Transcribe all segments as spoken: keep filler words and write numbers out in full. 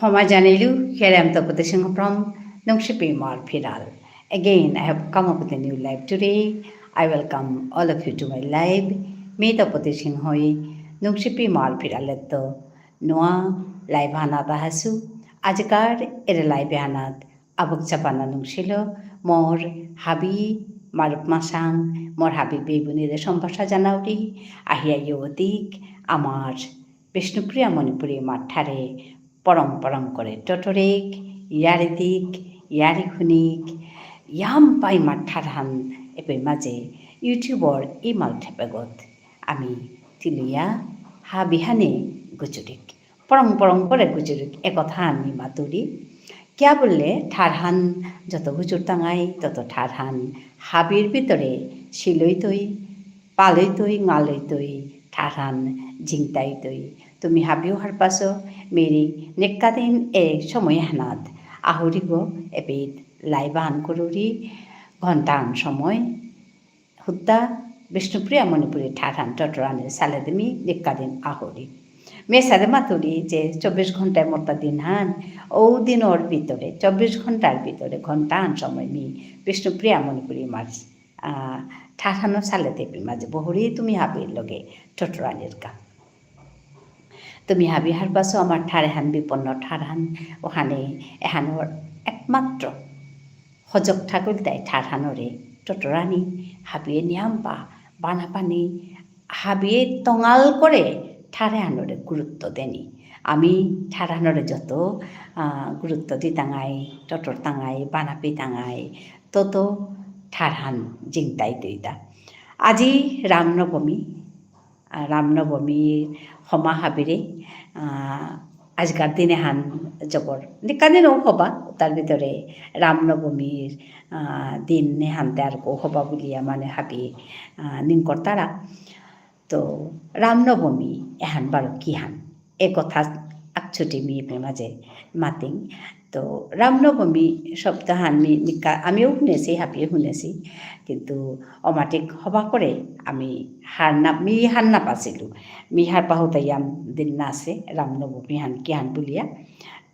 ক্ষমা জানাইলু, here I am Tapati Singha from Nungshipi Imar Phiral. Again, I have come up with a new live today. I welcome all of you to my live. Me Tapati সিংহই নুংশিপি ইমার ফিরালেত্ত নোয়া live হানাত আহাসু। আজিকার এরে live হানাত আবক চাপানা নুংশিল মোর হাবি মারুপ মাসাং, মোর হাবি বেবুনিরে সম্ভাষা জানাউরি, আহিয়া ইয়দিক আমার বিষ্ণুপ্রিয়া মণিপুরী মাঠারে পরং পরং করে টটরেক, ইয়ারি দিক, ইয়ারি হুনিক, ইয়াম পাই মাঠারহান এপে মাঝে YouTubeর ইমাল ঠেপেগত আমি তিলুয়া হাবিহানে গুজুরিক। পরং পরং করে গুজুরিক একথা আমি মাতুরি। কিয়া বুললে ঠারহান যত গুজুর তাঙাই, তত ঠারহান হাবির ভিতরে শিলইতই, পালইতই, ঙালইতই, ঠারহান জিংতাইতই। তুমি হাবিও হারপাসো, মিরি নিক্কাদিন এ সময় হানাত আহুরিগো এপিত live আন করুরি, ঘন্টান সময়। হুদ্দা বিষ্ণুপ্রিয়া মণিপুরী ঠারহান টটরানি সালেদে মি নিক্কাদিন আহুরি। মি এসাদে মাতুরি যে চব্বিশ ঘন্টায় মোরতা দিনহান, ও দিনর ভিতরে, চব্বিশ ঘন্টার ভিতরে ঘন্টান সময় মি বিষ্ণুপ্রিয়া মণিপুরী মার, আহ, ঠারহানো সালেদে পি মাঝে বহুরি তুমি হাবির লগে টটরানির কা। তুমি হাবি হারপাসো আমার ঠারেহান বিপন্ন ঠারহান, ওহানে এহানোর একমাত্র হজক ঠাকুরতাই ঠারহানরে টটরানি, হাবিয়ে নিয়াম্পা, বানাপানি, হাবিয়ে তঙাল করে ঠারহানরে গুরুত্ব দেনি। আমি ঠারহানরে যত, আহ, গুরুত্ব দিতাঙাই, টটরতাঙাই, বানাপিতাঙাই, তত ঠারহান জিংতাই দইতা। আজি রামনবমী, আহ, রামনবমীর হমা হাবিরে, আহ, আজিকার দিনে হান জবর। নিকাদিনও হবা, তার ভিতরে রামনবমীর, আহ, দিন নেহানতে আর কো হবা বুলিয়া মানে হাবি, আহ, নিংকরতারা। তো রামনবমী এহান বারো কিহান? এ কথা আকচুটি মি এপে মাঝে মাতিং। তো রামনবমী শব্দ হান মি নিকা-, আমিও শুনেছি, হাবিয়ে শুনেছি। কিন্তু অমাটিক হবা করে আমি হার না, মি হার না পাসিলু। মি হার পাহুতা ইয়াম দিন না আছে, রামনবমী হান কিহান বুলিয়া।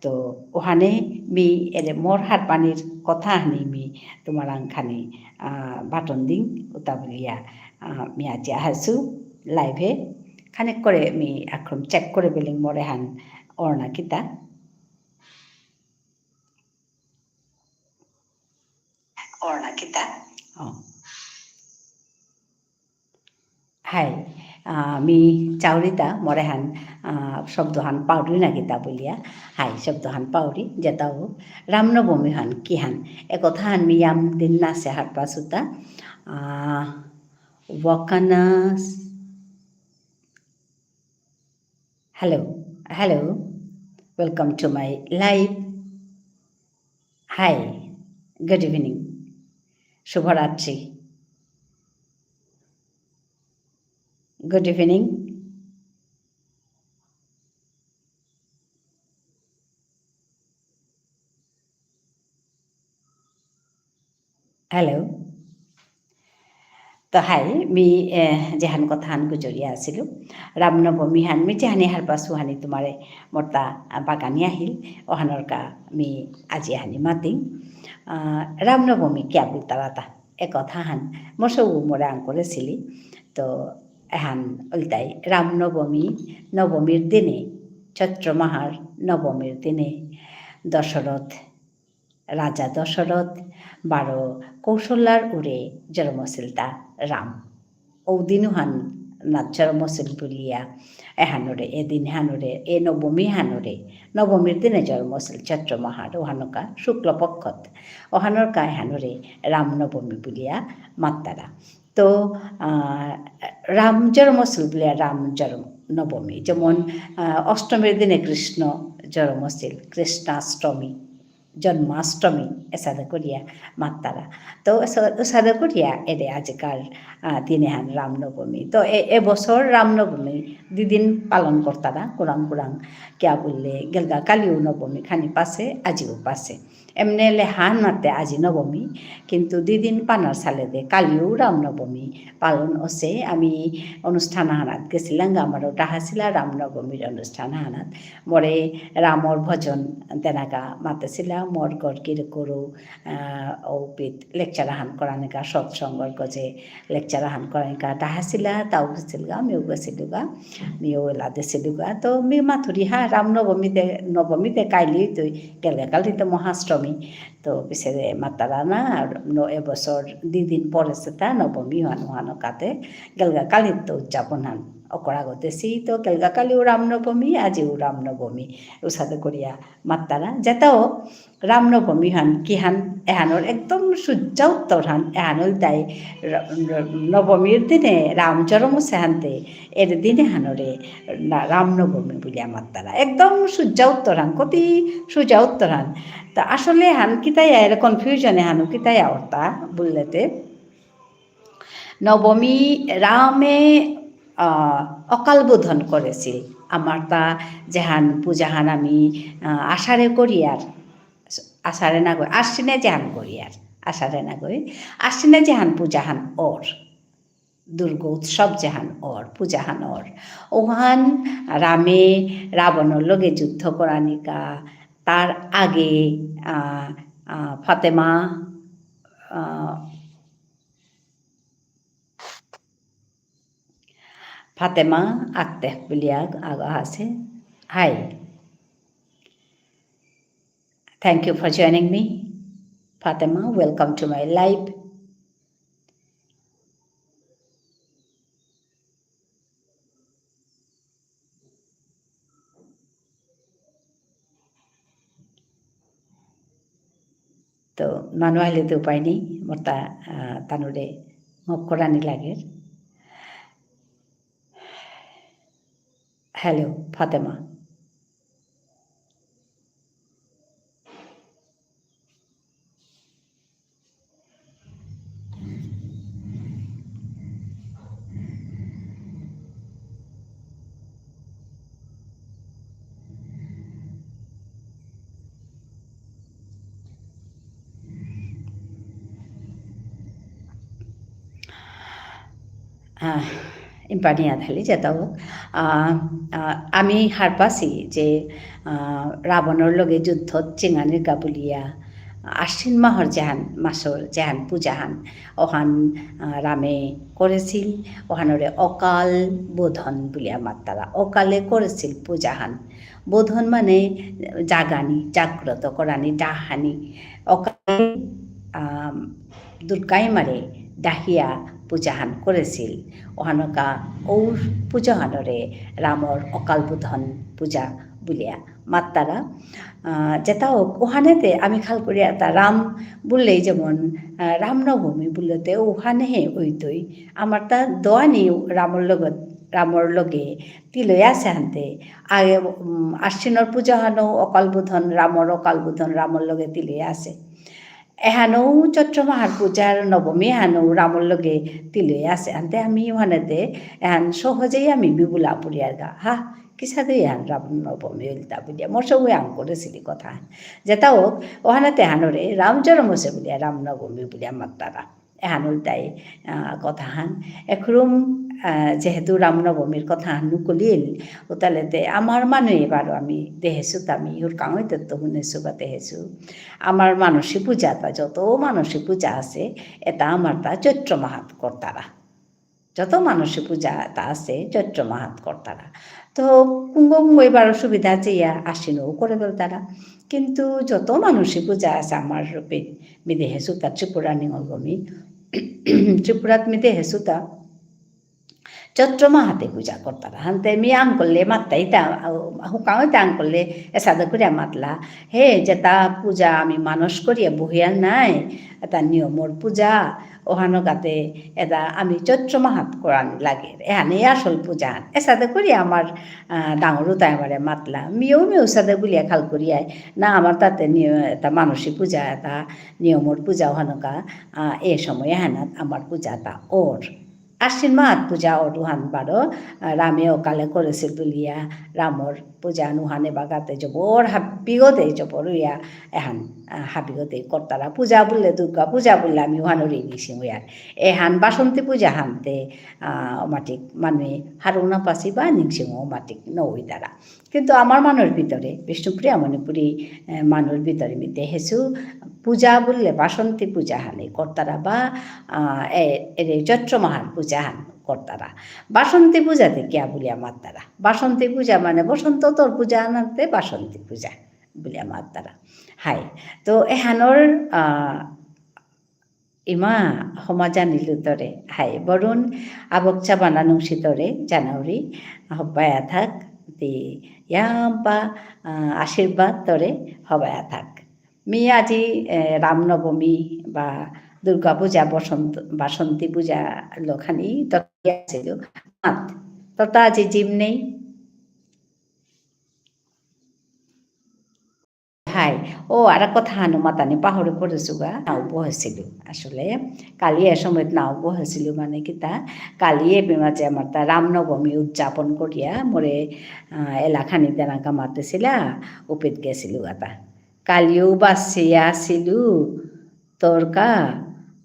তো ওহানে মি এরে মোর হারপানির কথা হানি মি তোমার আংখানি, আহ, বাটন দিং উতা বুলিয়া, আহ, মি আজি আহাসু live এ। খানিক করে মি আক্রম check করে বেলিং মোরে হান অর্ণা কিতা। অর্ণা কিতা? অ। হাই, আহ, মি চাউরিতা, মোরে হান, আহ, শব্দ হান পাউরি না কিতা বুলিয়া। হাই, শব্দ হান পাউরি, যেতাও রামনবমী হান, কিহান? এ কথা হান মি ইয়াম দিন না সে হারপাসুতা। আহ, ওয়াকানাস, Hello, hello. Welcome to my live. Hi, good evening. শুভরাত্রি। Good evening. Hello. তো হাই, মি, এ, যেহান কথাহান গুজরিয়া আসিলু। রামনবমী হান, মি যেহানি হারপাসু হানি তোমারে মোরতা, আ, বাগানি আহিল, ওহানর কা মি আজি হানি মাতিং। আ, রামনবমী কিয়া বুলতারাতা? এ কথাহান, মোর সৌ মোরে আঙকরেসিলি। তো এহান উল্টাই, রামনবমী, নবমীর দিনে, চৈত্র মাহার নবমীর দিনে, দশরথ রাজা দশরথ বারো কৌশল্যার উরে জরমসিলতা রাম। ঔদিনুহান না জরমসিল বুলিয়া এহানরে, এদিন হানরে, এ নবমী হানরে, নবমীর দিনে জরমসিল চৈত্র মাহার, ওহানকা শুক্লপক্ষত, ওহানরকা এহানরে রামনবমী বুলিয়া মাত্তারা। তো, আহ, রাম জরমসিল বুলিয়া রাম জরম নবমী। যেমন, আহ, অষ্টমীর দিনে কৃষ্ণ জরমসিল, কৃষ্ণাষ্টমী। জন্মাষ্টমী এসাদে করিয়া মাত্তারা। তো এস-, এসাদে করিয়া এরে আজিকার, আহ, দিনে হান রামনবমী। তো এ-, এবছর রামনবমী দুদিন পালন করতারা, কুরাং কুরাং। কিয়া বুললে, গেলগা কালিও নবমী খানি পাসে, আজিও পাসে। এমনে লেহানাতে আজি নবমী, কিন্তু দুদিন পানার সালেদে কালিও রাম নবমী পালন অসে। আমি অনুষ্ঠান আহানাত গেসিলাঙ, আমারও ডাহাসিলা রাম নবমীর অনুষ্ঠান আহানাত। মোরে রামর ভজন দেনাকা মাতেসিলা, মোর ঘর গিরকরু, আহ, ঔপিত lecture আহান করানিকা, সৎসঙ্গর গজে lecture আহান করানিকা ডাহাসিলা, তাও গেসিলগা, মিও গেসিলুগা, মিও এলা দেসিলুগা। তো মি মাতুরি হা, রাম নবমীতে, নবমীতে কাইলি তো, গেলগা কালি তো মহাষ্টমী। তো পিসেদে মাতারা না, আর ন-, এবছর দুদিন পরেসেতা নবমী হান, হানকাতে, গেলগা কালি তো উদযাপন হান অকরাগ দেসি, তো গেলগা কালিও রাম নবমী, আজিও রাম নবমী, উসাদে করিয়া মাত্তারা। যেতাও রাম নবমী হান, কিহান, এহানর একদম সুজা উত্তর হান, এহান ইলতাই র-, র-, নবমীর দিনে রাম জন্ম অসে হানতে, এর দিনে হানরে না-, রাম নবমী বুলিয়া মাত্তারা। একদম সুজা উত্তর হান, কতি সুজা উত্তর হান। তা আসলে হান কিতাইয়া, এর confusion এহানও কিতাইয়া অরতা বুললেতে। নবমী রামে, আহ, অকাল বোধন করেসিল। আমার তা যেহান পূজাহান আমি, আহ, আষাঢ়ে করিয়ার, আষাঢ়ে নাগই, আশ্বিনে যেহান করিয়ার, আষাঢ়ে নাগই, আশ্বিনে যেহান পূজাহান অর, দুর্গা উৎসব যেহান অর, পূজাহান অর। ওহান রামে রাবণর লগে যুদ্ধ করানিকা, তার আগে, আহ, আহ, ফাতেমা, আহ, ফাতেমা আক্তার বুলিয়া আগ-, আগ আসে। Hi. Thank you for joining me. Fatima, welcome to my live. তো মানু আহিলে তো উপায় নেই, মোর তা, আহ, তানুরে মক করানি লাগে। Hello, ফাতেমা। আহ, ইম্পানিয়া থালি যেতাও, আহ, আহ, আমি হারপাসি যে, আহ, রাবণর লগে যুদ্ধত চিঙানির গা বুলিয়া, আশ্বিন মাহর যেহান, মাসর যেহান পূজাহান, ওহান, আহ, রামে করেসিল, ওহানরে অকাল বোধন বুলিয়া মাত্তারা। অকালে করেসিল পূজাহান। বোধন মানে জাগানি, জাগ্রত করানি, ডাহানি। অকালে, আহ, দুর্গা ইমারে ডাহিয়া পূজাহান করেসিল। ওহানকা ঔ পূজাহানরে রামর অকাল বোধন পূজা বুলিয়া মাত্তারা। আহ, যেতা হোক, ওহানেতে আমি খাল করিয়া তা রাম বুললেই যেমন, আহ, রামনবমী বুললেতে ওহানে হে ওইতই। আমার তা দোয়ানি রামর লগত, রামর লগে তিলয়া আসে হানতে। আগে, উম, আশ্বিনর পূজা হানো অকাল বোধন, রামর অকাল বোধন, রামর লগে তিলয়া আসে। এহানও চৈত্র মাহার পূজার নবমী এহানও রামর লগে তিলয়া আসে। আনতে আমি ওহানেতে এহান সহজেই আমি বিবুলা পুরিয়ার গা। হা, কিসাদে এহান রাম নবমী ইলতা বুলিয়া। মোর সঙ্গে আং করেসিলি কথা হান। যেতা হোক, ওহানেতে হানরে রাম জন্ম অসে বুলিয়া, রাম নবমী বুলিয়া মাত্তারা। এহান ইলতাই, আহ, কথা হান। এখরুম, আহ, যেহেতু রাম নবমীর কথা হান নুকুলিল, উতালেতে আমার মানু এবারও আমি দেহেসু, তা আমি হুরকাং হইতে তো হুনেসু বা দেহেসু। আমার মানসী পূজা তা যত মানসী পূজা আসে, এতা আমার তা চৈত্র মাহাত করতারা। যত মানসী পূজা তা আসে, চৈত্র মাহাত করতারা। তো কুঙ্গ কুঙ্গ এবারও সুবিধা চেয়া আশ্বিনও করে ফেলতারা। কিন্তু যত মানসী পূজা আসে আমার রূপে, মি দেহেসু তা ত্রিপুরা নিঙলগমি। ত্রিপুরাত মি দেহেসু তা চৈত্র মাহাতে পূজা করতারা। হানতে মি আঙকরলে মাত্তাইতা, আউ, হুকাঙইতা আঙকরলে এসাদে করিয়া মাতলা। হে, যেতা পূজা আমি মানস করিয়া বহিয়া নাই, এতা নিয়মর পূজা, ওহানকাতে এতা আমি চৈত্র মাহাত করানি লাগে। এহানে আসল পূজা। এসাদে করিয়া আমার, আহ, ডাঙরুতাই আমারে মাতলা। মিও মিও সাদে বুলিয়া খাল করিয়াই। না, আমার তাতে নিয়-, এতা মানসী পূজা, এতা নিয়মর পূজা ওহানকা, আহ, এ সময় এহানাত আমার পূজা তা অর। আশ্বিন মাহাত পূজা অরুহান বারো, আহ, রামে অকালে করেসিল বুলিয়া, রামর পূজা নুহানে বাগাতে জবর হাবিগতে জবর ইয়া, এহান, আহ, হাবিগতে করতারা। পূজা বুললে দুর্গা পূজা বুললে আমি উহানরে নিংসিং ইয়ার। এহান বাসন্তী পূজা হানতে, আহ, অমাটিক মানুয়ে হারৌ না পাসি বা নিংসিং অমাটিক নইতারা। কিন্তু আমার মানুর ভিতরে, বিষ্ণুপ্রিয়া মণিপুরী, এ, মানুর ভিতরে মি দেহেসু পূজা বুললে বাসন্তী পূজা হানি করতারা বা, আ, এ, এরে চৈত্র মাহার পূজা হান করতারা। বাসন্তী পূজাতে কিয়া বুলিয়া মাত্তারা? বাসন্তী পূজা মানে বসন্ত তোর পূজা আনাতে বাসন্তী পূজা বুলিয়া মাত্তারা। হাই। তো এহানর, আ, ইমা, হমা জানিলু তরে। হাই, বরুণ, আবক চাবানা নুংসি তরে, জানাউরি, হবায়া থাক, তি ইয়াম্পা, আ, আশীর্বাদ তরে, হবায়া থাক। মি আজি, এ, রামনবমী বা দুর্গা পূজা, বসন্ত, বাসন্তী পূজা লখানি তরে আসিলু। মাত, তোতা আজি জিম নেই? হাই। ও, আর কথা হানু মাতানি পাহরে পড়েসুগা, নাও বহেসিলু। আসলে, কালি এ সময়ত নাও বহেসিলু মানে কিতা, কালি এপি মাঝে আমার তা রামনবমী উদযাপন করিয়া, মোরে, আহ, এলাখানি দেনাকা মাতেসিলা, উপিত গেসিলু গাতা। কালিও বাসিয়া আসিলু, তরকা,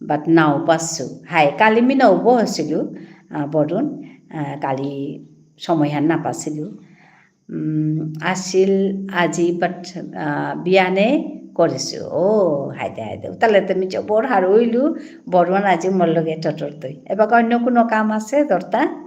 but নাও পাসু। হাই, কালি মি নাও বহেসিলু, আহ, বরুণ, আহ, কালি সময়হান না পাসিলু। উম, আসিল আজি, but, আহ, বিয়ানে করেসু। ও, হাইদে, হাইদে। তাহলে তো মি জবর হারৌ ইলু, বরুণ আজি মোর লগে টটর তুই। এবার অন্য কোনো কাম আছে তোরতা?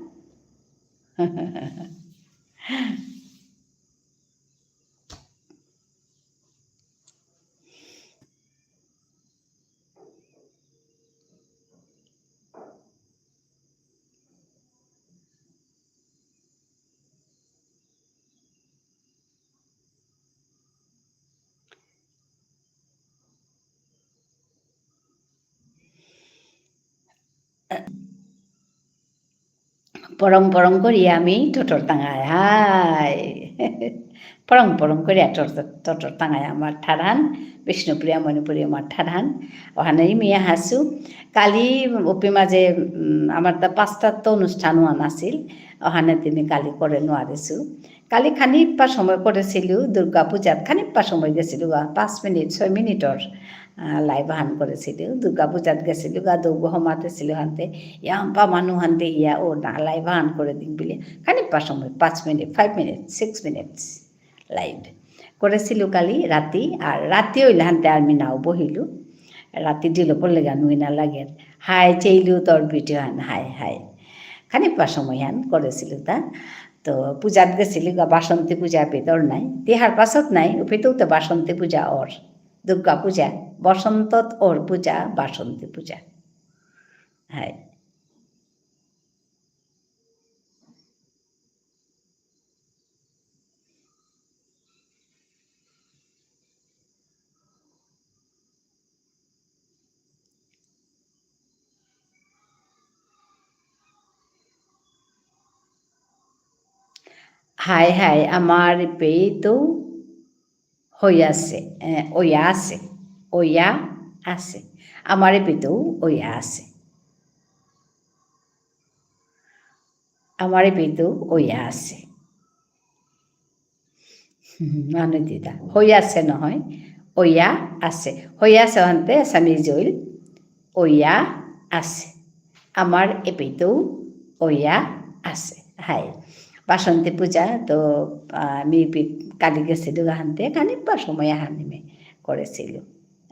পরং পরং করি আমি টটর টাঙায়, হাই। পরং পরং করি টটর, টটর টাঙায় আমার ঠারহান, বিষ্ণুপ্রিয়া মণিপুরী আমার ঠারহান। ওহানে মিয়া হাসু। কালি উপি মাঝে, উম, আমার তা পাঁচটাত তো অনুষ্ঠান ওহান আসিল। ওহানে তুমি কালি করে নোয়ারেসু। কালি খানিকপা সময় করেসিলু, দুর্গা পূজাত খানিকপা সময় গেসিলু, আ, পাঁচ মিনিট, ছয় মিনিটর, আ, live হান করেসিলু। দুর্গা পূজাত গেসিলু, গা দৌগ হমাতেসিলু হানতে, ইয়াম্পা মানু হানতে ইয়া ও না, live হান করে দিন বুলে। খানিকপা সময়, পাঁচ minute, five minutes, six minutes live করেসিলু কালি রাতি, আর রাতি হইলে হানতে আমি নাও বহিলু। রাতি দিল পড়লে গান হই না লাগে। হাই চেইলু তোর video হান, হাই, হাই। খানিকপা সময় হান করেসিলু তা। তো পূজাত গেসিলু গা, বাসন্তী পূজা পিতর নাই। তিহার পাছত নাই, উপিতেও তো বাসন্তী পূজা অর। দুর্গা পূজা, বসন্তত অর পূজা, বাসন্তী পূজা। হাই। হাই হাই, আমার পেইতো হইয়াছে, এ, ওয়া আছে, ওয়া আছে। আমার পেইতো ওয়া আছে। আমার পেইতো ওয়া আছে। হুম, মানু দিতা। হইয়াছে নহয়, ওয়া আছে। হইয়াছে হন্তে আসামি জইল, ওয়া আছে। আমার এপেইতো ওয়া আছে। হাই। বাসন্তী পূজা তো, আহ, আমি পি-, কালি গেসিলু হানতে, খানিকপা সময় আহান আমি করেসিলু।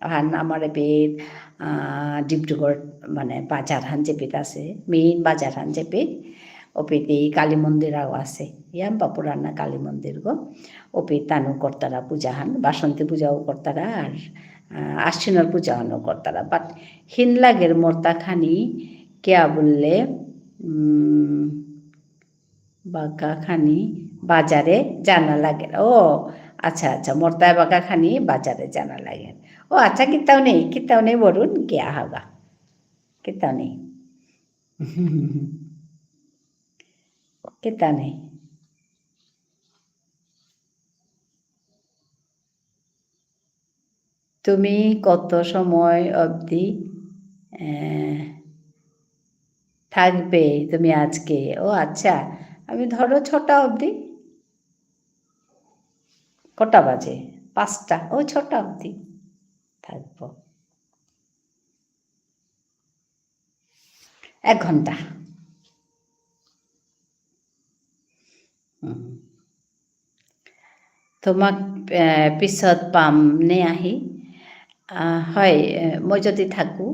অহান আমার এপেই, আহ, ডিব্রুগড় মানে বাজার হান যেপেইত আছে, main বাজার হান যেপেইত, ওপেইত এই কালী মন্দির আগ আছে, ইয়াম্পা পুরানা কালী মন্দির গো, ওপেইত তানু করতারা পূজা হান, বাসন্তী পূজাও করতারা, আর, আহ, আশ্বিনর পূজা হানও করতারা। But হিন লাগের মোরতা খানি, কিয়া বুললে, উম, বাগা খানি বাজারে যানা লাগে। ও, আচ্ছা, আচ্ছা, মোরতা বাগা খানি বাজারে যানা লাগে। ও, আচ্ছা, কিতাও নেই, কিতাও নেই, বরুণ, গিয়া হাগা। কিতাও নেই। কিতা নেই। তুমি কত সময় অবধি, এ, থাকবে তুমি আজকে? ও আচ্ছা, আমি ধরো ছটা অবধি। কটা বাজে? পাঁচটা। ও, ছটা অবধি থাকবো। এক ঘন্টা। হুম। তোমাক, এ, পিছত পাম নে আহি? আ, হয়, এ, মই যদি থাকো,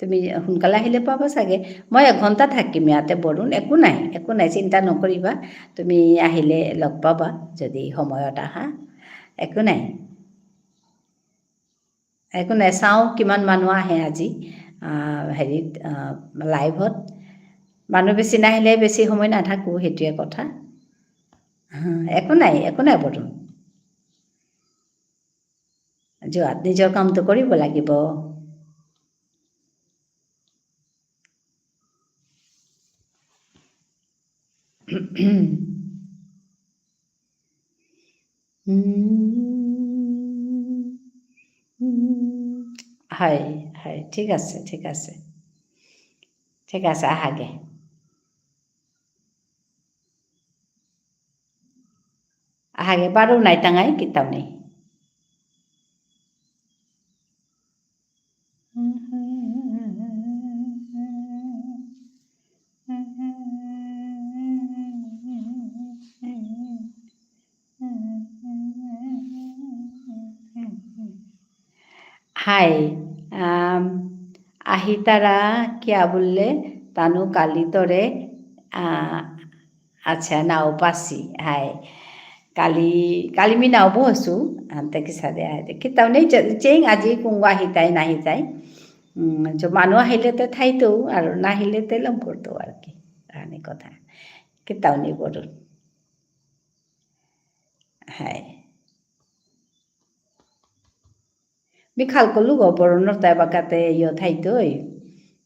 তুমি সোনকালে আহিলে পাবা চাগে। মই এঘণ্টা থাকিম ইয়াতে, বৰুণ। একো নাই, একো নাই, চিন্তা নকৰিবা। তুমি আহিলে লগ পাবা, যদি সময়ত আহা। একো নাই। একো নাই, চাওঁ কিমান মানুহ আহে আজি, আহ, হেৰিত, আহ, liveত। মানুহ বেছি নাহিলে বেছি সময় নাথাকো, সেইটোৱে কথা। হা, একো নাই, একো নাই বৰুণ। যোৱাত নিজৰ কামটো কৰিব লাগিব। উম, উম, হয়, হয়, ঠিক আছে, ঠিক আছে। ঠিক আছে, আহাগে। আহাগে, বারো নাই টাঙাই, কিতাও নেই। হাই, আম, আহিতারা কিয়া বুললে, তানু কালি তরে, আ, আচ্ছা, নাও পাসি, হাই। কালি, কালি মি নাও বহসু, আনতে কিসাদে আহে। কিতাও নেই, চে-, চেইং আজি কুঙ্গ আহিতাই, নাহিতাই। উম, য মানু আহিলে তে থাইতৌ, আর নাহিলে তে লম করতৌ আর কি। আনি কথা। কিতাও নেই বড়। হাই। বিখাল কলু গো, বরনর তাই বাকাতে ইয় থাইতই।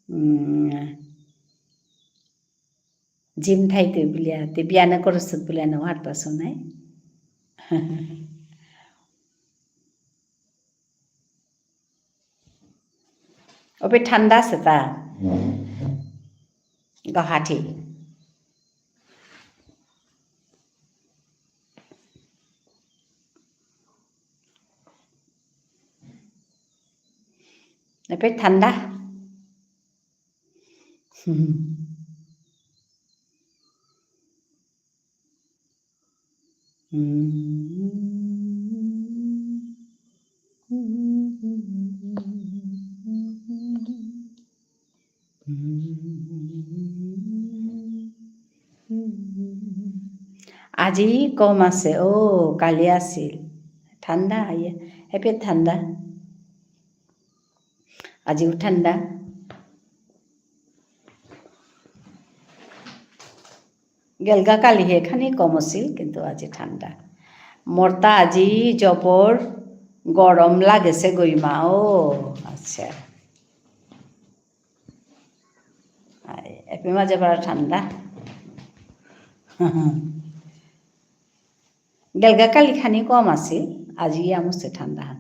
উম, জিম থাইতই বুলিয়া, তে বিয়ানা করছত বুলিয়া না হারপাসু নাই। অবে ঠান্ডা আছে তা? গুয়াহাটি। এপে ঠান্ডা। আজি কম আছে। ও, কালি আছিল। ঠান্ডা, ইয়ে, এপে ঠান্ডা। আজিও ঠান্ডা। গেলগা কালিহে খানি কম আছিল, কিন্তু আজি ঠান্ডা। মোরতা আজি জবর গরম লাগেছে গইমা। ও, আচ্ছা। আই, এপে মাঝে বারো ঠান্ডা। গেলগা কালি খানি কম আছিল, আজি আমুসে ঠান্ডা হান।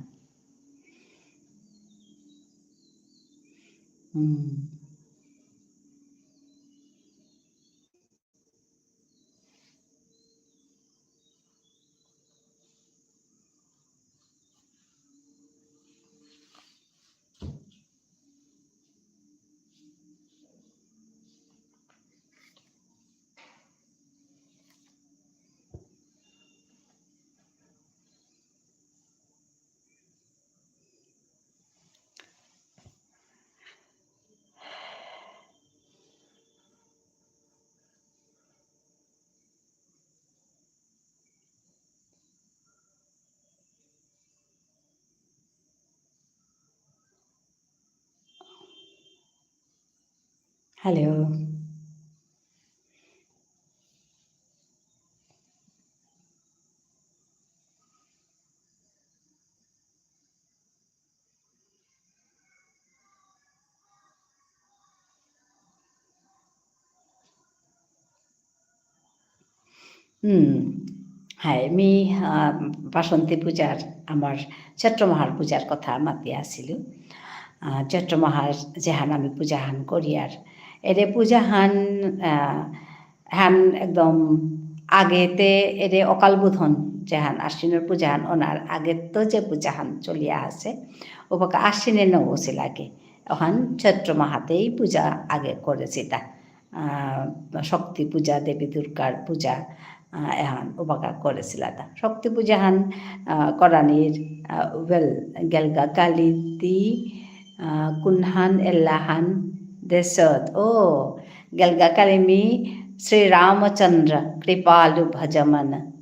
হুম। Hello. হুম। হাই, মি, আহ, বাসন্তী পূজার, আমার চৈত্র মাহার পূজার কথা মাতি আসিলু। আহ, চৈত্র মাহার যেহান আমি পূজাহান করিয়ার, এরে পূজাহান, আহ, হান একদম আগেতে এরে অকাল বোধন যেহান আশ্বিনর পূজাহান অনার আগেত্ত যে পূজাহান চলিয়া আছে, ওবাকা আশ্বিনে নৌসিলাকে। ওহান চৈত্র মাহাতেই পূজা আগে করেসিতা। আহ, শক্তি পূজা, দেবী দুর্গার পূজা, আহ, এহান ওবাকা করেসিলাতা। শক্তি পূজাহান, আহ, করানির, আহ, well, গেলগা কালিতি, আহ, কুনহান এলাহান দেশত। ও, গেলগা কালিমি শ্রী রামচন্দ্র কৃপালু ভজমন।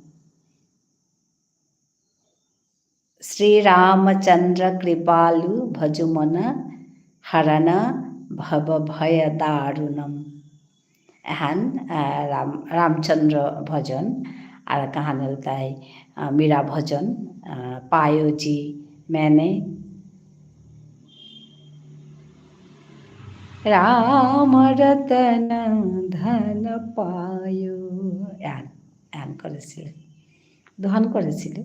শ্রী রামচন্দ্র কৃপালু ভজমন হরণ ভব ভয় দারুণম। এহান, আহ, রাম-, রামচন্দ্র ভজন, আর কাহান ইলতাই, আহ, মীরা ভজন, আহ, পায়ো জি মেনে। রাম রতন ধন পায়ো। এহান, এহান করেসিলে। দুহান করেসিলে।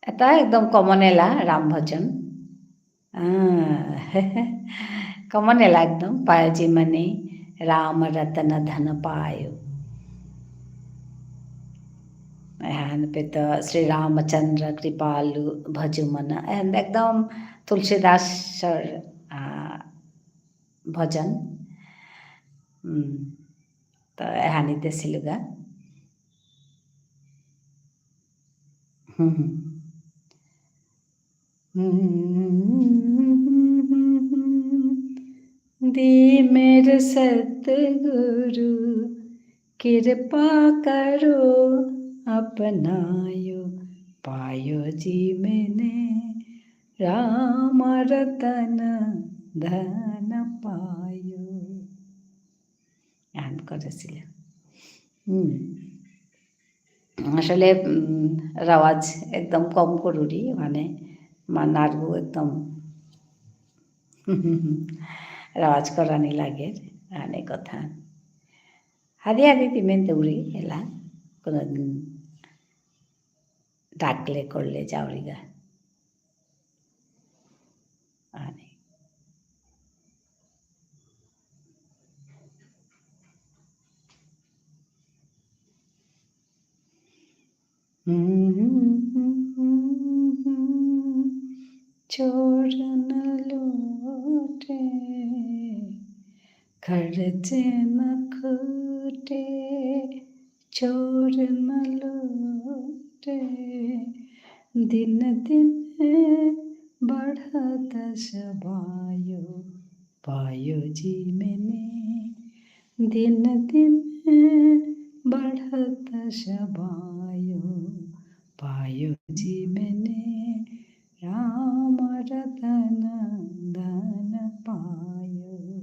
এতা একদম common এলা রাম ভজন। আহ, common এলা একদম, পায়ো জি মেনে রাম রতন ধন পায়ো। এহান পেত শ্রী রামচন্দ্র কৃপালু ভজমন। এহান একদম তুলসীদাসর, আহ, ভজন। উম, তো এহানি দেসিলুগা। হুম, হুম। दी मेरे सतगुरु कृपा करो अपनायो, पायो जी मैंने राम रतन धन पायो। এহান করেসিলে। হুম। আসলে, উম, রেওয়াজ একদম কম করুরি, মানে, মা নারগু একদম রেওয়াজ করানি লাগে, আনে কথা। হাদি হাদি তিমেন দৌড়ি এলা, কোনোদিন ডাকলে করলে যাওরিগা। আনে। চরণ লোটে, খরচ না খুটে, চরণ লোটে, দিন দিন बढ़त सबायो, पायो जी मैंने, दिन दिन बढ़त सबायो, पायो जी मैंने, राम रतन धन पायो।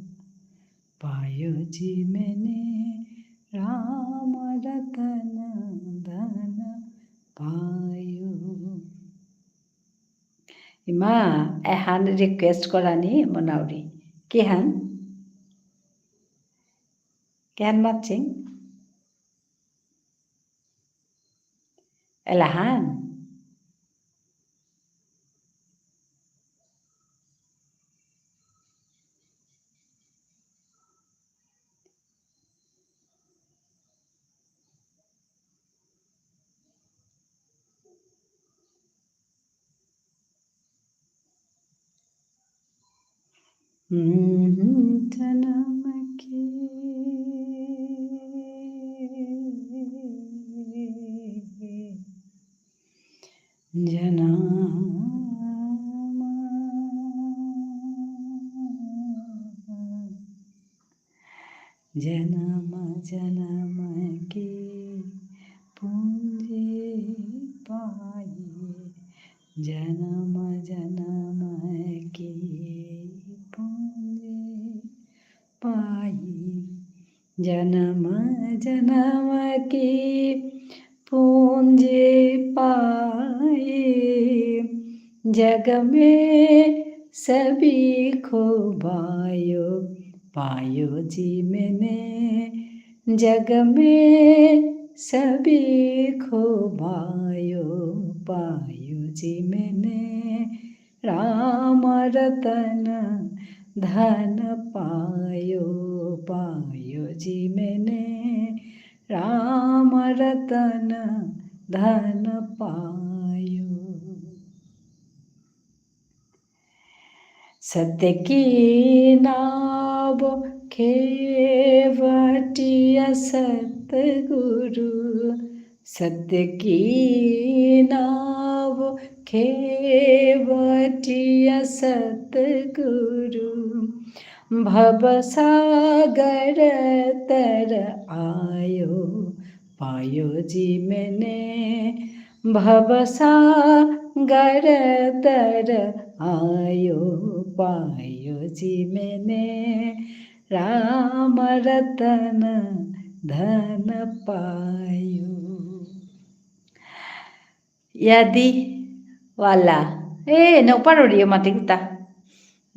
पायो जी मैंने राम रतन धन पायो। ইমা, এহান request করানি মনাউরি। কিহান? কিহান মাতচিং? এলাহান। जन्म की जन्म जन्म जन्म की पूंजी पाई, जन्म जन्म की पूंजी पाई, जन्म जन्म की पूंजी पाई, जग में सभी खूबायो पायो जी मैंने, जग में सभी खूबायो पायो जी मैंने, राम रतन धन पायो, पायो जी मैंने, राम रतन धन पायो। सत्य की नाव खेवटिया सतगुरु, सत्य की नाव खेवटिया सतगुरु, भव सागर तर आयो, पायो जी मैंने, भव सागर तर आयो, पायो जी मैंने, राम रतन धन पायो। यदि वाला। ए, नो पारुरियो मातिकता।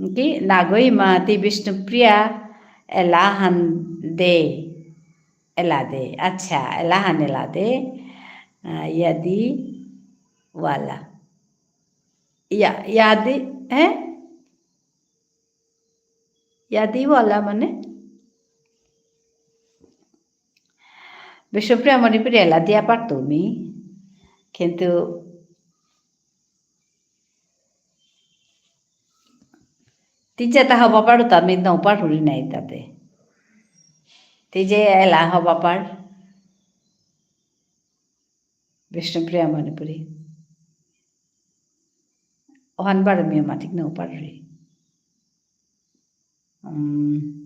कि नागोई माती विष्णुप्रिया एलाहान दे। एला दे। अच्छा, एलाहान एला दे। आ, यदि वाला। या, यदि, हैं? यदि वाला माने? বিষ্ণুপ্রিয়া মণিপুরী এলা দিয়া পারতৌ মি, কিন্তু তি যেতা হবা পারো তা মি নৌ পারুরি নাই তাতে। তি যে এলা হবা পার, বিষ্ণুপ্রিয়া মণিপুরী। অহান বারো মি মাতিক নৌ পারুরি। উম।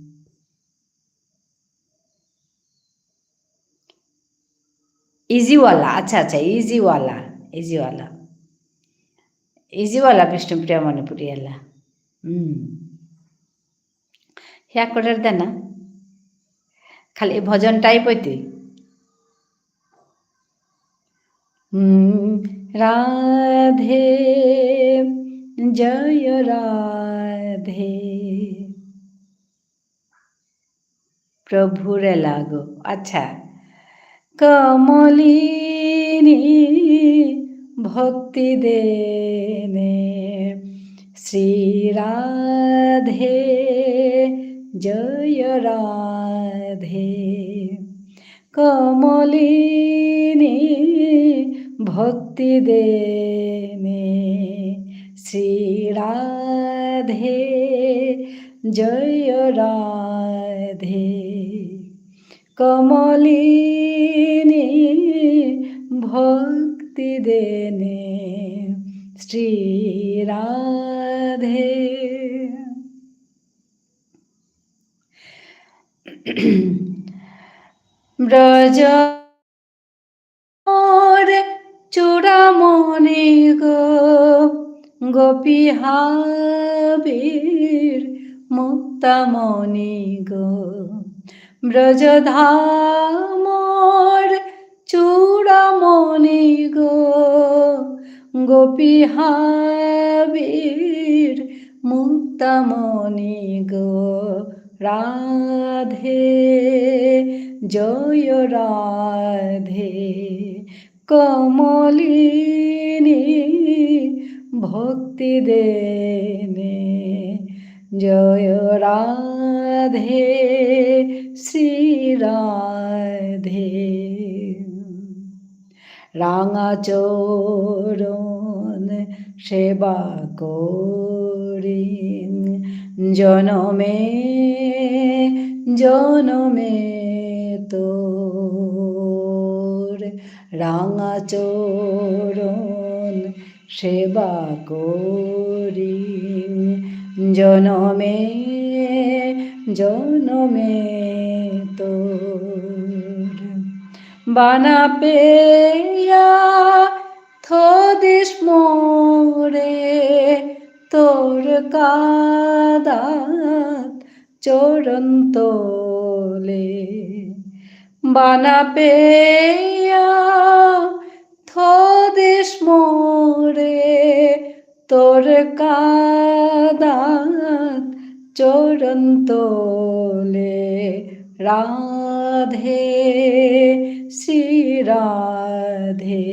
Easy वाला, আচ্ছা, আচ্ছা, easy वाला, easy वाला। Easy वाला বিষ্ণুপ্রিয়া মণিপুরী এলা। হুম। হিয়া করের দেনা। খালি ভজন type হইতে। হুম, রাধে, জয় রাধে। প্রভুরে লাগো। আচ্ছা। কমলিনী ভক্তি দেনে শ্রী রাধে জয় রাধে। কমলিনী ভক্তি দেনে শ্রী রাধে জয় রাধে। কমলিনী ভক্তি দেনে শ্রী রাধে। ব্রজ মোর চূড়ামণি গো, গোপী হাবির মুক্তামণি গো। ব্রজধামর চূড়ামণি গো, গোপী হাবির মুক্তামণি গো। রাধে, জয় রাধে। কমলিনী ভক্তি দেনে, জয় রাধে, শ্রী রাধে। রাঙা চরণ সেবা করিং, জনমে জনমে তোর। রাঙা চরণ সেবা করিং, জনমে জনমে তোর। বানা পেয়া থদিস মোরে তোর কাদাত চরণ তলে। বানা পেয়া থদিস মোরে তোর কাদাত চরণ তলে। রাধে, শ্রী রাধে,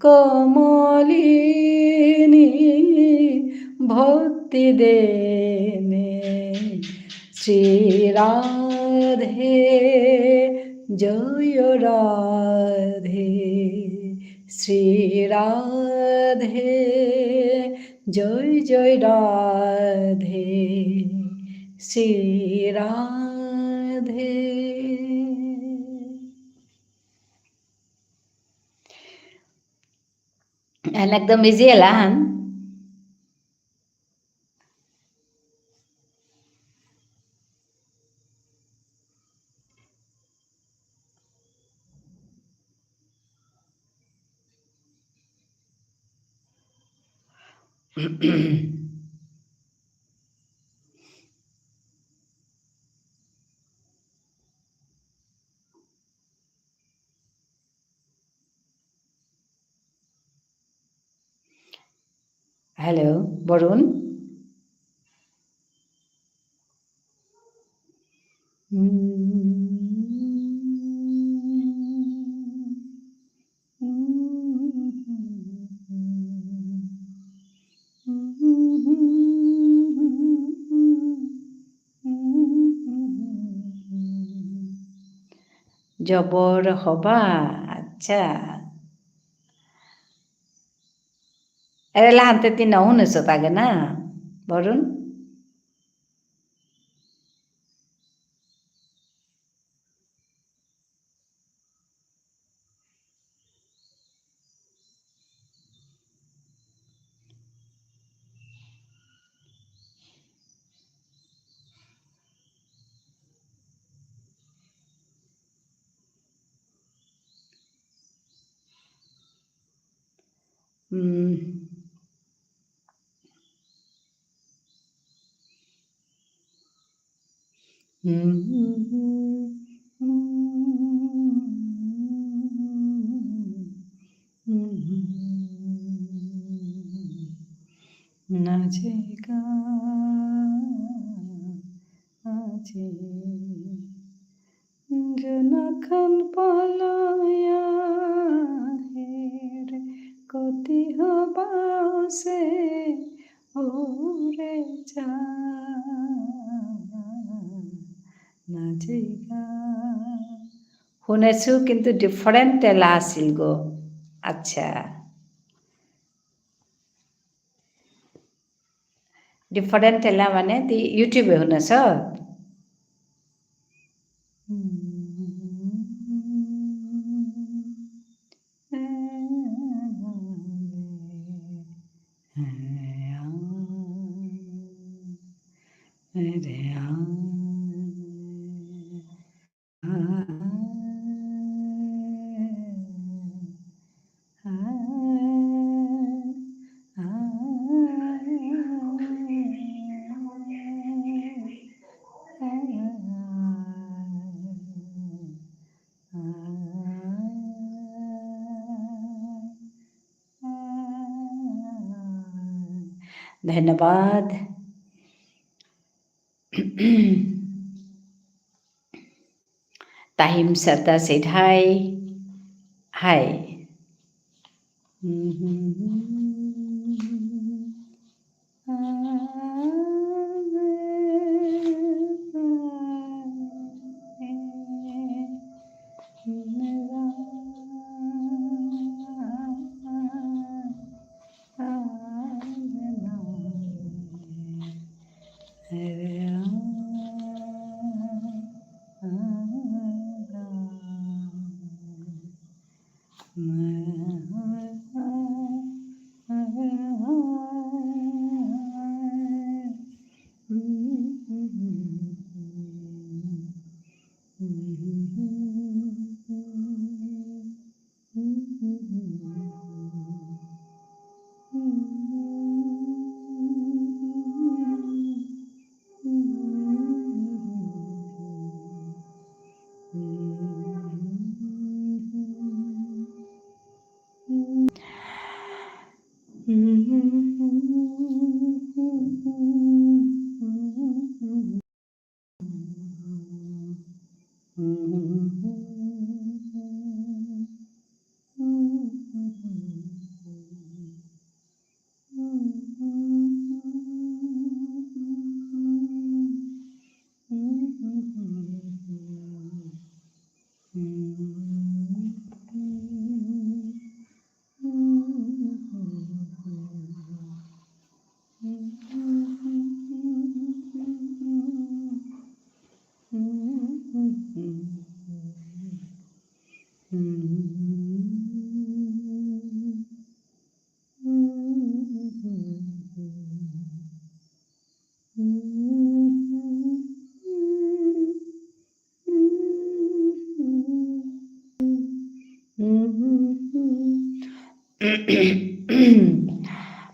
কমলিনী ভক্তি দেনে। শ্রী রাধে, জয় রাধে, শ্রী রাধে, জয় জয় রাধে, শ্রী রাধে। And একদম easy এলাহান। Hello, বরুণ। জবর হবা, আচ্ছা। এরে লাহানতে তি না হুনেছ তাগে না, বরুণ? নাচেগা আজি জনখান পালায়া হের কতি হবাসে ওরে চা নাচেগা। হুনেসু কিন্তু different এলা আসিল গো। আচ্ছা। Different এলা মানে তি YouTube এ হুনেস? ধন্যবাদ। Tahim Sarda said hi. Hi.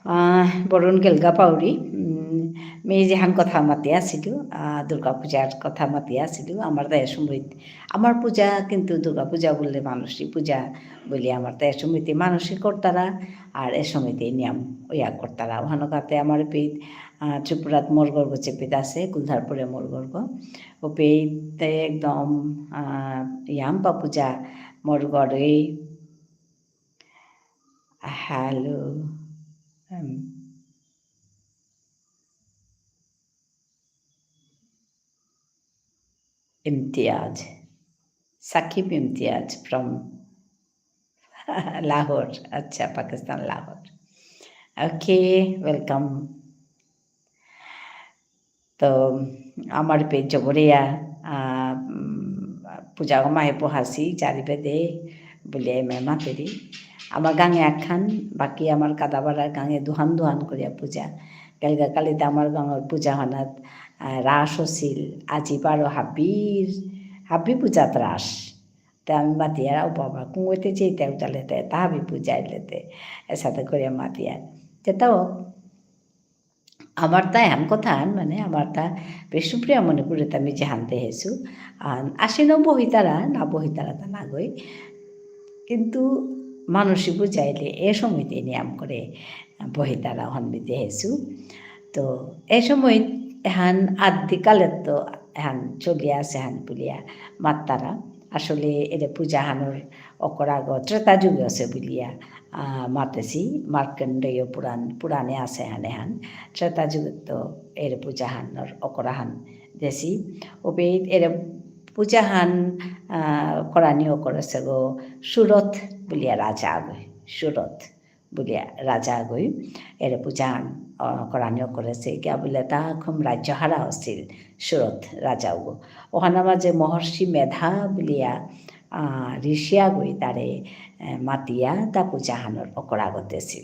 আহ, বরুণ গেলগা পাউরি, উম, মি যেহান কথা মাতি আসিলু, আহ, দুর্গা পূজার কথা মাতি আসিলু, আমার দায় সময়, আমার পূজা কিন্তু দুর্গা পূজা বললে মানসী পূজা বলি আমার দায় সমিতি মানসী করতারা, আর এ সমিতি নিয়ম ইয়া করতারা। ওহানো কাতে আমার পি, আহ, ত্রিপুরাত মোর গর্গ চেপিত আছে, কুলধারপুরে মোর গর্গ। ওপেইতে একদম, আহ, ইয়াম্পা পূজা মোর গড়ে। Hello. Um, ইমতিয়াজ। সাকিব ইমতিয়াজ from লাহোর। আচ্ছা, পাকিস্তান, লাহোর। Okay, welcome. তো আমার পে জবরিয়া, আহ, উম, পূজা গো মাহে পোহাসি, চারি বেদে, বুলিয়া মে মাতেরি। আমার গাঙে আখান, বাকি আমার কাদাবাড়ার গাঙে দুহান দুহান করিয়া পূজা। গেলগা কালিতে আমার গাঙর পূজা হনাত, আহ, রাস হসিল, আজি বারো হাবির, হাবি পূজাত রাস। তে আমি মাতিয়ার, "ও বাবা, কুঙগইতে চেইতে উতালেতে, তা হাবি পূজা ইলেতে।" এসাদে করিয়া মাতিয়ার। তে তাও, আমার তা এহান কথা আন, মানে, আমার তা বিষ্ণুপ্রিয়া মণিপুরে তা মি যেহান দেহেসু, আন, আসি ন বহিতারা, না বহিতারা তা নাগই। কিন্তু মানসী পূজা ইলে এ সমিতি নিয়ম করে বহিতারা হন মি দেহেসু। তো এ সময় এহান আদিকালে তো এহান চলিয়া আছে হান বুলিয়া মাত্তারা। আসলে এরে পূজা হানর অকরাগ ত্রেতা যুগে আছে বুলিয়া, আহ, মাতেসি, মার্কণ্ডেয় পুরাণ, পুরাণে আছে হান এহান। ত্রেতা যুগে তো এরে পূজা হানর অকরা হান দেসি। ওপে এরে পূজা হান, আহ, করানি অকরেসে গো সুরথ বুলিয়া রাজা আগ, সুরথ বুলিয়া রাজা গই, এরে পূজা, আহ, করানি অকরেসে, কিয়া বুলে তা খুব রাজ্যহারা আছিল সুরথ রাজা গো। ওহানা মাঝে মহর্ষি মেধা বুলিয়া, আহ, ঋষিয়া গই তারে, এ, মাতিয়া তা পূজা হানর অকরাগ দেসিল।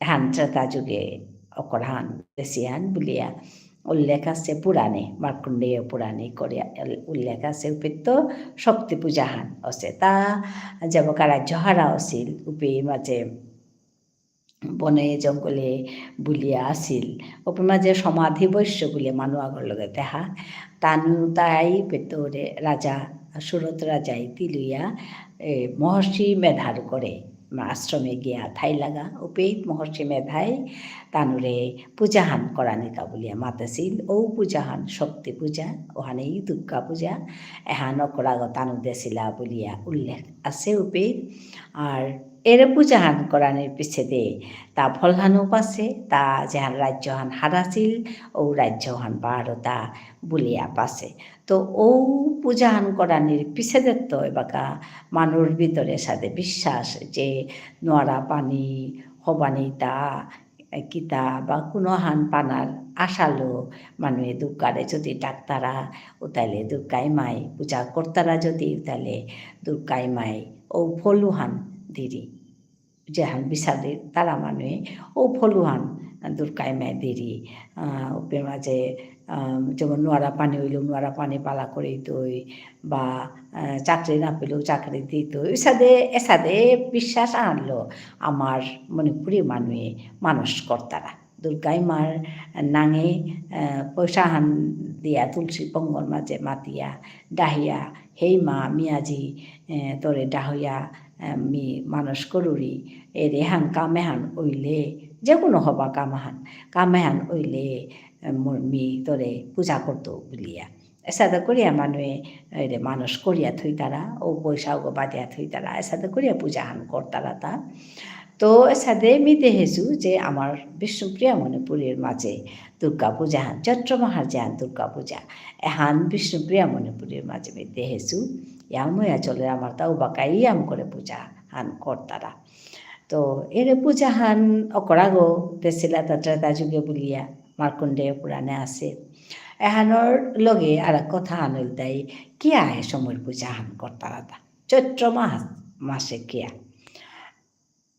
হান ত্রেতা যুগে অকরা হান দেসি হান বুলিয়া উল্লেখ আছে পুরাণে, মার্কণ্ডেয় পুরাণে করিয়া উল্লেখ আছে। উপেত্ত শক্তি পূজা হান আছে। তা যেবাকা রাজ্যহারা আছিল, উপে মাঝে বনে জঙ্গলে বুলিয়া আছিল। ওপে মাঝে সমাধি বৈশ্য বুলিয়া মানু আগর লগে দেহা। তানু তাই পেতরে রাজা, সুরথ রাজাই তিলুইয়া, এ, মহর্ষি মেধার করে আশ্রমে গিয়া থাইলাগা। উপেই মহর্ষি মেধাই তানুরে পূজাহান করানিকা বুলিয়া মাতেছিল। ও পূজাহান শক্তি পূজা, ওহানেই দুর্গা পূজা, এহান অকরাগ তানু দেসিলা বুলিয়া উল্লেখ আছে উপেই। আর এরে পূজাহান করানির পিছেদে তা ফলহানও পাসে, তা যেহান রাজ্যহান হারাছিল, ও রাজ্যহান বারো তা বুলিয়া পাসে। তো ও পূজাহান করানির পিছেদে তো এবাকা মানুর ভিতরে সাদে বিশ্বাস যে নোয়ারা পানি, হবানি তা, কিতা বা কোনো হান পানার আশালো মানুয়ে দুর্গারে যদি ডাকতারা, উতাইলে দুর্গাই মাই পূজা করতারা যদি, উতাইলে দুর্গাই মাই ও ফলুহান দিরি। যেহান বিচারে তারা মানুয়ে ও ফলুহান দুর্গাই মাই দেরি। আহ, উপে মাঝে, আহ, যেমন নোয়ারা পানি হইল, নোয়ারা পানি পালা করে দই বা, আহ, চাকরি না পেলেও চাকরি দিত। এসাদে, এসাদে বিশ্বাস আনলো আমার মণিপুরী মানুয়ে মানুষ করতারা। দুর্গাই মার নাঙে, আহ, পয়সা হান দিয়া তুলসী পঙ্গর মাঝে মাতিয়া ডাহিয়া, "হেই মা, মি আজি, আহ, তোরে ডাহিয়া, আহ, মি মানুষ করুরি, এরে হান কামে হান ওইলে, যে কোনো হবা কাম হান, কামে হান ওইলে, আহ, মোর মি তোরে পূজা করতো" বুলিয়া। এসাদে করিয়া মানুয়ে, এরে মানুষ করিয়া থইতারা, ও পয়সা ওগো বাদিয়া থইতারা, এসাদে করিয়া পূজাহান করতারা তা। তো এসাদে মি দেহেসু যে আমার বিষ্ণুপ্রিয়া মণিপুরীর মাঝে দুর্গা পূজাহান, চৈত্র মাহার যেহান দুর্গা পূজা, এহান বিষ্ণুপ্রিয়া মণিপুরীর মাঝে মি দেহেসু, ইয়াম অয়া চলে আমার তা উবাকা ইয়াম করে পূজাহান করতারা। তো এরে পূজাহান অকরাগো দেসিলা তা ত্রেতা যুগে বুলিয়া মার্কণ্ডেয় পুরাণে আছে। এহানর লগে আর এক কথা আনল তাই, কিয়া এ সময় পূজাহান করতারা তা? চৈত্র মাস, মাসে কিয়া?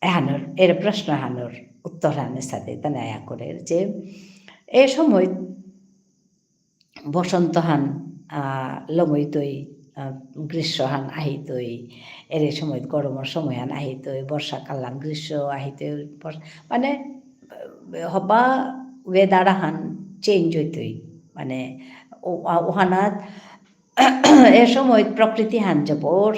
এহানর, এর প্রশ্ন হানর উত্তর হানের সাথে তানে আয়া করে যে এ সময় বসন্ত হান, আহ, লমইতই, আহ, গ্রীষ্ম হান আহিতই, এরে সময় গরমর সময় হান আহিতই, বর্ষাকাল হান গ্রীষ্ম আহিতই, বর্ষ-, মানে, আহ, হবা weather হান change হইতই, মানে, ও-, আ-, ওহানাত এ সময় প্রকৃতি হান জবর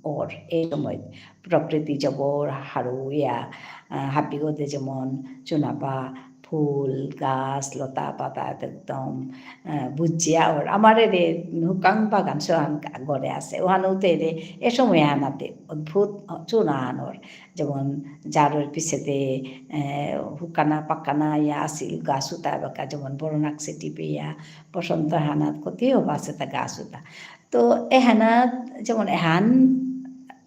ওর এই সময় প্রকৃতি জবর হারৌ ইয়া, আহ, হাবিগদে যেমন চুনাপা, ফুল, গাছ, লতা, পাতা একদম, আহ, বুজিয়া ওর। আমার এরে হুকাং বাগান সোহান ঘরে আছে। ওহানতে এরে এ সময় আনাতে অদ্ভুত চুনা আনোর। যেমন জারর পিছেতে, আহ, হুকানা পাকানা ইয়া আসিল গাছ উতা বাকা যেমন বড় নাকসে টিপিয়া, বসন্ত হানাত কতিও বাসে তা গাছ উতা। তো এহানাত যেমন এহান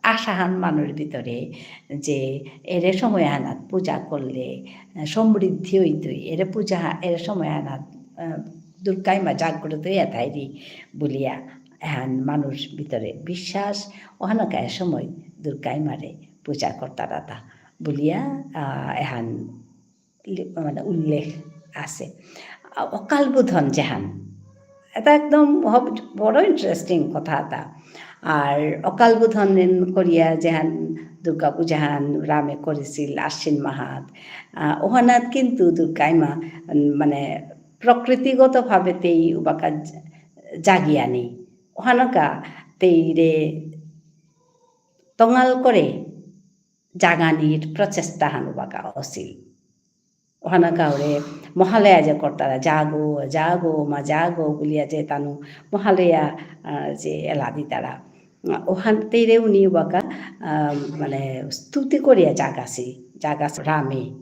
আশাহান মানুর ভিতরে যে এরে সময় হানাত পূজা করলে, আহ, সমৃদ্ধি হইতই, এরে পূজা হা-, এরে সময় হানাত, আহ, দুর্গাই মা জাগ্রত হইয়া থাইরি বুলিয়া এহান মানুর ভিতরে বিশ্বাস, ওহানকা এ সময় দুর্গাই মারে পূজা করতারাতা বুলিয়া, আহ, এহান লি-, মানে উল্লেখ আছে। আ, অকাল বোধন যেহান, এটা একদম হব-, বড় interesting কথা এটা। আর অকাল বোধন এন করিয়া যেহান দুর্গা পূজাহান রামে করেছিল আশ্বিন মাহাত, আ, ওহানাত কিন্তু দুর্গাই মা, উম, মানে প্রকৃতিগতভাবে তেই উবাকা জা-, জাগিয়া নেই। ওহানকা তেইরে তঙাল করে জাগানির প্রচেষ্টা হান উবাকা অসিল। ওহানা কাউরে মহালয়া যে করতারা, "জাগো, জাগো, মা জাগো" বুলিয়া যে তানু মহালয়া, আহ, যে এলা দিতারা। আহ, ওহান তেইরে উনি উবাকা, আহ, মানে স্তুতি করিয়া জাগাসি, জাগাসি রামে।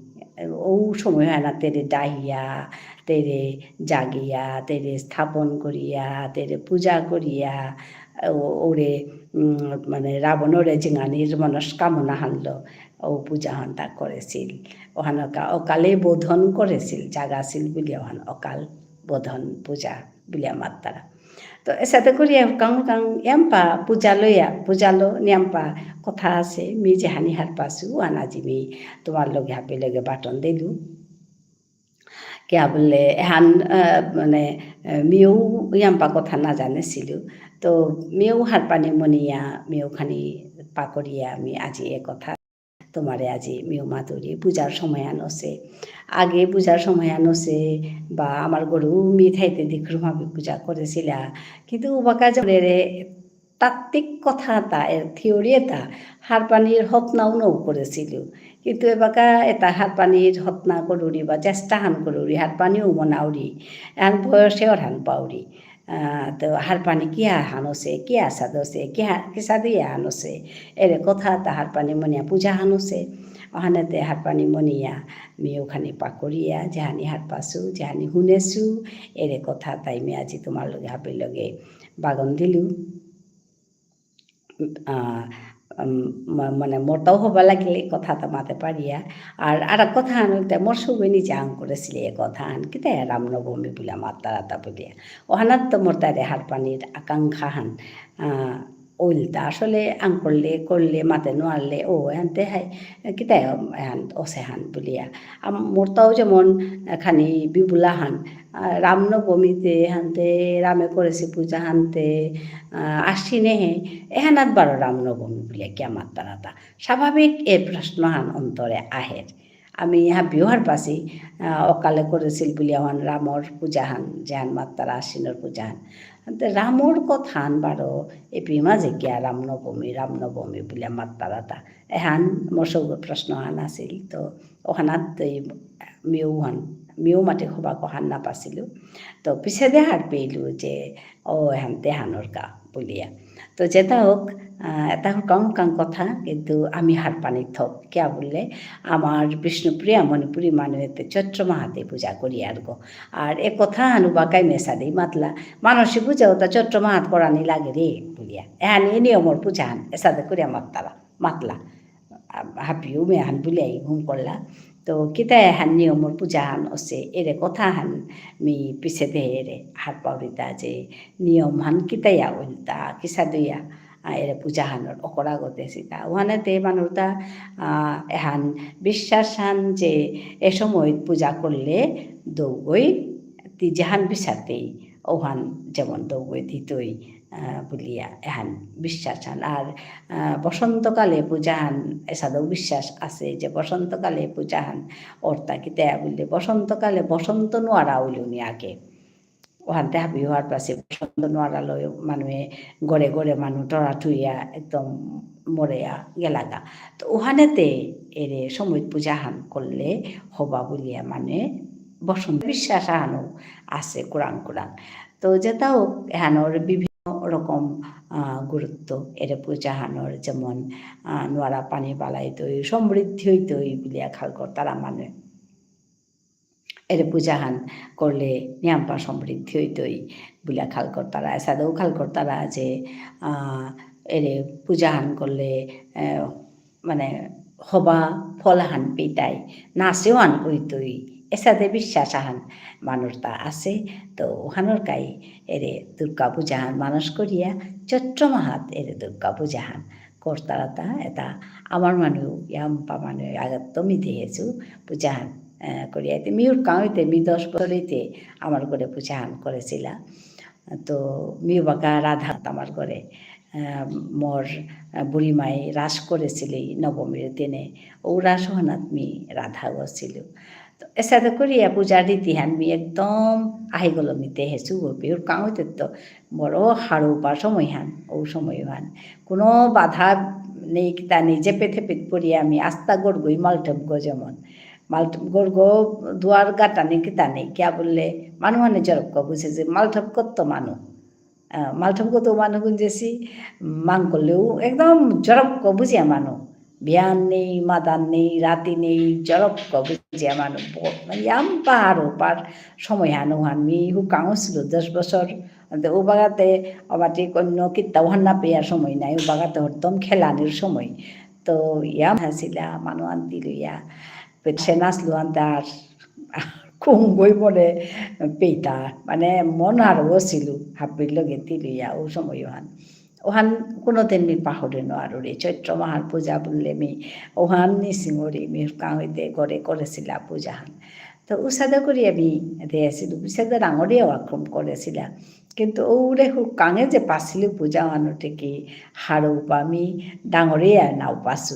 ও সময় হয় না তেরে ডাহিয়া, তেরে জাগিয়া, তেরে স্থাপন করিয়া, তেরে পূজা করিয়া, ও-, ওরে, উম, মানে রাবণরে জিঙানির মনস্কামনা হানলো। ও পূজা হান তা করেছিল। ওহানকা অকালে বোধন করেছিল, জাগাছিল বুলিয়া ওহান অকাল বোধন পূজা বুলিয়া মাত্তারা। তো এসাদে করিয়া কাং কাং ইয়াম্পা পূজা লইয়া, পূজা লো নিয়াম্পা কথা আছে, মি যেহানি হারপাসু, আনাজি মি তোমার লগে হাবি লগে বাটন দিলু। কিয়া বুললে, এহান, আহ, মানে, আহ, মিউ ইয়াম্পা কথা না জানেসিলু। তো মিউ হারপানি মনিয়া, মিউ খানি পাকরিয়া, মি আজি এ কথা তোমারে আজি মিউ মাতুরি। পূজার সময় আনসে। আগে পূজার সময় আনসে, বা আমার গরু মি থাইতে দিখরুমা পূজা করেসিলা। কিন্তু উবাকা জরে তাত্ত্বিক কথা এটা, এর theory এটা, হারপানির হতনাও নৌ করেছিল। কিন্তু এবাকা এটা হারপানির হতনা করুরি বা চেষ্টা হান করুরি, হারপানিও মনাউরি, এহান বয়সে ওর হান পাউরি। আহ, তো হারপানি কি হা-, হান হসে, কি আশা দোষে, কি হা-, কি সাদে ইয়া হান হসে, এরে কথা এটা হারপানি মনিয়া পূজা হান হসে, ওহানেতে হারপানি মনিয়া, মি ওখানে পাকরিয়া, যেহানি হারপাসু, যেহানি হুনেসু, এরে কথা তাই মি আজি তোমার লগে হাবির লগে বাগন দিলু। আহ, উম, ম-, মানে মোরতাও হবা লাগিলে কথা এটা মাতে পারিয়া। আর, আর এক কথা হান হইতে মোর সৌগই নিজে আং করেসিলে এ কথা হান, কিতা রামনবমী বুলিয়া মাত্তারাতা বুলিয়া। ওহানাত তো মোর তারে হারপানির আকাঙ্ক্ষা হান, আহ, ওইলতা আসলে আং করলে, করলে, মাতে নোয়ারলে, ও, এহানতে হাই, কিতা এহান, ওসে হান বুলিয়া। আম, মোরতাও যেমন খানি বিবুলা হান, আহ, রামনবমীতে হানতে, রামে করেসি পূজা হানতে, আহ, আশ্বিনে হে, এহানাত বারো রামনবমী বুলিয়া কিয়া মাত্তারাতা? স্বাভাবিক এ প্রশ্ন হান অন্তরে আহের। আমি হাবিও হারপাসি, আহ, অকালে করেসিল বুলিয়া হান রামর পূজা হান, যেহান মাত্তারা আশ্বিনর পূজা হান। হানতে রামর কথা হান বারো এপি মাঝে কিয়া রামনবমী, রামনবমী বুলিয়া মাত্তারাতা? এহান মোর সৌগ প্রশ্ন হান আসিল। তো ওহানাত এই মিউ হান মিউ মাটি হবা কহান না পাসিলু। তো পিছেদে হার পেইলু যে, "ও, এহান তেহানর কা," বুলিয়া। তো যেতা হোক, আহ, এতা হুরকাং হুরকাং কথা, কিন্তু আমি হারপানি থক। কিয়া বুললে, আমার বিষ্ণুপ্রিয়া মণিপুরী মানুয়েতে চৈত্র মাহাতে পূজা করিয়ার গো। আর এ কথা হানু বাকাই মেসাদেই মাতলা, মানসী পূজা ওতা চৈত্র মাহাত করানি লাগে রে, বুলিয়া। এহানি নিয়মর পূজা হান, এসাদে করিয়া মাততারা, মাতলা। আ, হাবিউ মি এহান বুলিয়াই হুম করলা। তো কিতা এহান নিয়মর পূজা হান অসে, এরে কথা হান মি পিছেদে এরে হারপাউরিতা যে নিয়ম হান কিতা ইয়া উল্টা, কিসাদে ইয়া, আ, এরে পূজা হানর অকরা গতে সিতা। ওহানেতে মানুরতা, আ, এহান বিশ্বাস হান যে এ সময়ত পূজা করলে দৌগই তি যেহান বিচারতেই, ওহান যেমন দৌগই দিতই, আহ, বুলিয়া এহান বিশ্বাস হান। আর, আহ, বসন্তকালে পূজা হান, এসাদেও বিশ্বাস আছে যে বসন্তকালে পূজা হান অর্তা কিতা বুললে, বসন্তকালে বসন্ত নোয়ারা হইল নি আগে। ওহানতে হাবি হওয়ার পাশে বসন্ত নোয়ারা লই মানুয়ে ঘরে ঘরে মানু টরা টুইয়া একদম মরেয়া গেলাগা। তো ওহানেতে এরে সময়ত পূজা হান করলে হবা বুলিয়া মানে বসন্ত বিশ্বাস আহানো আছে কুরাং কুরাং। তো যেতাও এহানর বিভিন্ন রকম, আহ, গুরুত্ব এরে পূজা হানর, যেমন, আহ, নোয়ারা পানি বালাইতই, সমৃদ্ধি হইতই বুলিয়া খাল করতারা মানে। এরে পূজা হান করলে নিয়াম্পা সমৃদ্ধি হইতই বুলিয়া খাল করতারা। এসাদেও খাল করতারা যে, আহ, এরে পূজা হান করলে, আহ, মানে হবা ফল হান পেইতাই, নাসেও হান উইতই, এসাদে বিশ্বাস আহান মানুরতা আছে। তো ওহানর কাই এরে দুর্গা পূজা হান মানুষ করিয়া চৈত্র মাহাত এরে দুর্গা পূজা হান করতারাতা। এতা আমার মানু, ইয়াম্পা মানু, আগত মি দেহেসু পূজা হান, আহ, করিয়া। এতে মিউর কাউইতে মি দশ বছর হইতে আমার ঘরে পূজা হান করেছিলা। তো মিউ বাকা রাধা আমার ঘরে, আহ, মোর, আহ, বুড়িমাই রাস করেছিলি নবমীর দিনে, ও রাস হনাত মি রাধা গছিলু। তো এসাদে করিয়া পূজার রীতি হান মি একদম আহিগল মিতে হেসু গো, বিহুর কাউতে তো বড় হারৌপা সময় হান, ও সময় হান। কোনো বাধা নেই, কিতা নেই, যেপে থেপে পড়িয়া আমি আস্তা গড়গই মালঠেপ গো যেমন। মালঠেপ গড়গো দুয়ার গাটা নেই, কিতা নেই, কিয়া বুললে মানু হানে জরক বুঝে যে মালঠেপ করতো মানু। আহ, মালঠেপ করতো মানু গুঞ্জেসি, মাং করলেও একদম জরক বুঝিয়া মানু। বিয়ান নেই, মাদান নেই, রাতি নেই, জরক বুঝিয়া মানু। ব-, মানে ইয়াম পাহাড় ওপার সময় হানো হান মি হুকাং ছিল দশ বছর। তো উবাগাতে অবাটি অন্য কিত্তাও হান না পেয়ার সময় নাই, উবাগাতে হরদম খেলানির সময়। তো ইয়াম হাসিলা, মানু আনতি লইয়া, পেটে নাচলো আনতার, কুঙ্গই মনে পেইতা, মানে মন আর ও ছিল, হাবির লগে তিলিয়া, ও সময় ওহান। ওহান কোনোদিন মি পাহরে নোয়ারুরে। চৈত্র মাহার পূজা বুললে মি, ওহান নিসিঙরি, মি কাঙইতে ঘরে করেছিলা পূজা হান। তো উসাদে করি আমি দেয়াছিল, উসাদে ডাঙরিয়া ওয়াক্রম করেছিলা। কিন্তু ওরে হুকাঙে যে পাসিলু পূজা মানু টেকি হারৌপা মি ডাঙরিয়া নাও পাসু।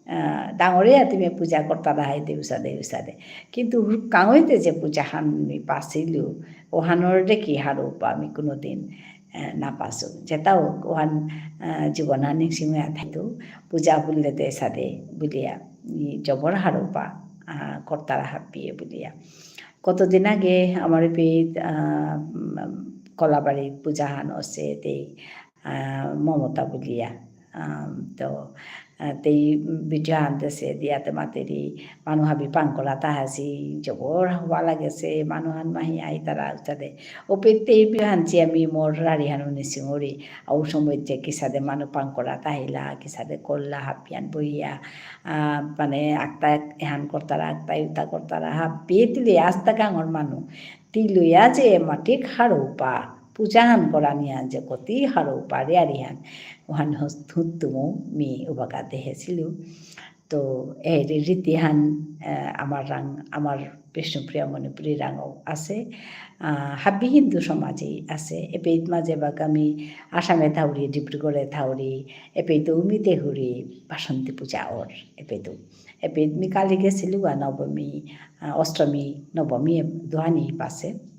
আহ, ডাঙরিয়া তুমি পূজা করতারা হাই দেউসাদে, দেউসাদে। কিন্তু হুকাঙইতে যে পূজা হান মি পাসিলু, ওহানর টেকি হারৌপা মি কোনোদিন, আহ, না পাসু। যেতাও ওহান, আহ, জীবন হানি সিমে আথাইতু, পূজা বুললে দেসাদে বুলিয়া, ই জবর হারৌপা, আহ, করতারা হাবিয়ে বুলিয়া। কতদিন আগে আমার এপেইত, আহ, উম, কলাবাড়িত পূজা হান অসে, তেই, আহ, মমতা বুলিয়া। আহ, তো, আহ, তেই video আনতেসে, দিয়াতে মাতেরি, মানু হাবি পাং করাতা হাসি, জবর হবা লাগেসে, মানু হান মাহি আইতারা উতাদে। ওপেইত তেই video আনছি আমি মোর রাড়ি হানু নিসিঙরি, ও সময় যে কিসাদে মানু পাং করাতা আহিলা, কিসাদে করলা হাবিয়ান বইয়া, আহ, মানে, আকতা এহান করতারা, আকতা ইউতা করতারা, হাবি তিলয়া আস্তা গাঙর মানু। তিলয়া যে মাটিক হারৌপা, পূজা হান করানিয়ান যে কতি হারৌপা রে আরিহান। ওহান হস-, হুত্তুমু মি উবাকা দেহেছিলু। তো, এ রি-, রীতি হান, আহ, আমার রাং, আমার বিষ্ণুপ্রিয়া মণিপুরী রাঙও আছে। আহ, হাবি হিন্দু সমাজেই আছে। এপেইত মাঝে বাগামি আসামে থাউরি, ডিব্রুগড়ে থাউরি, এপেইত উমিতে হুরি, বাসন্তী পূজা অর, এপেইত। এপেইত মি কালি গেছিলুগা নবমী, আহ, অষ্টমী, নবমী এ-, দুহানি পাসে।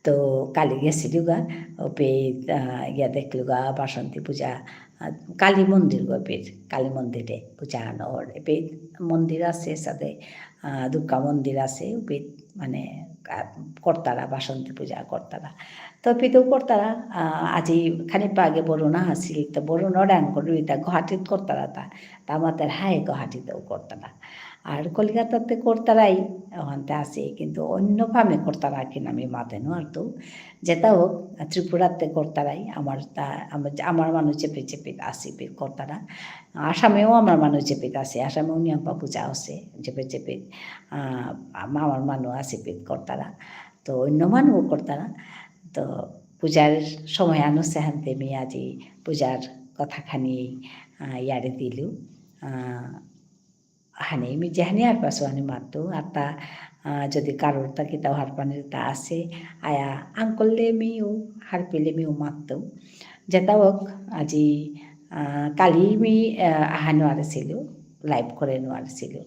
তো কালি গেছিলুগা, ওপেইত, আহ, গিয়া দেখলুগা বাসন্তী পূজা, আহ, কালী মন্দির গো এপেইত, কালী মন্দিরে পূজা অর। এপেইত মন্দির আছে সাথে, আহ, দুর্গা মন্দির আছে, উপিত মানে, আহ, করতারা, বাসন্তী পূজা করতারা। তো উপিতেও করতারা, আহ, আজি খানিক আগে বরুণ আসিল, তো বরুণর আঙকরুরি তা গুয়াহাটিত করতারা তা, তা মাতের হায় গুয়াহাটিতেও করতারা। আর কলকাতাতে করতারাই, ওখানতে আছে, কিন্তু অন্য ফামে করতারা কিনা আমি মাতে নুয়ারতৌ। যেতা হোক, ত্রিপুরাতে করতারাই, আমার তা, আমার, আমার মানু যেপেত যেপেত আসি, উপিত করতারা। আসামেও আমার মানু যেপেত আছে, আসামেও নিয়াম্পা পূজা আছে, যেপেত যেপেত, আহ, আমার মানু আছে উপিত করতারা। তো অন্য মানুও করতারা। তো পূজার সময় আনুসে হানতে মি আজি পূজার কথাখানি, আহ, ইয়ারে দিলু। আহ, হানি মি যেহানি হারপাসু হানি মাতু, আতা, আহ, যদি কারোর তা কিতাও হারপানির তা আছে, আয়া আঙকরলে মিউ, হারপিলে মিউ মাতু। যেতা হোক, আজি, আহ, কালি মি, আহ, আহা নুয়ারেসিলু, live করে নুয়ারেসিলু।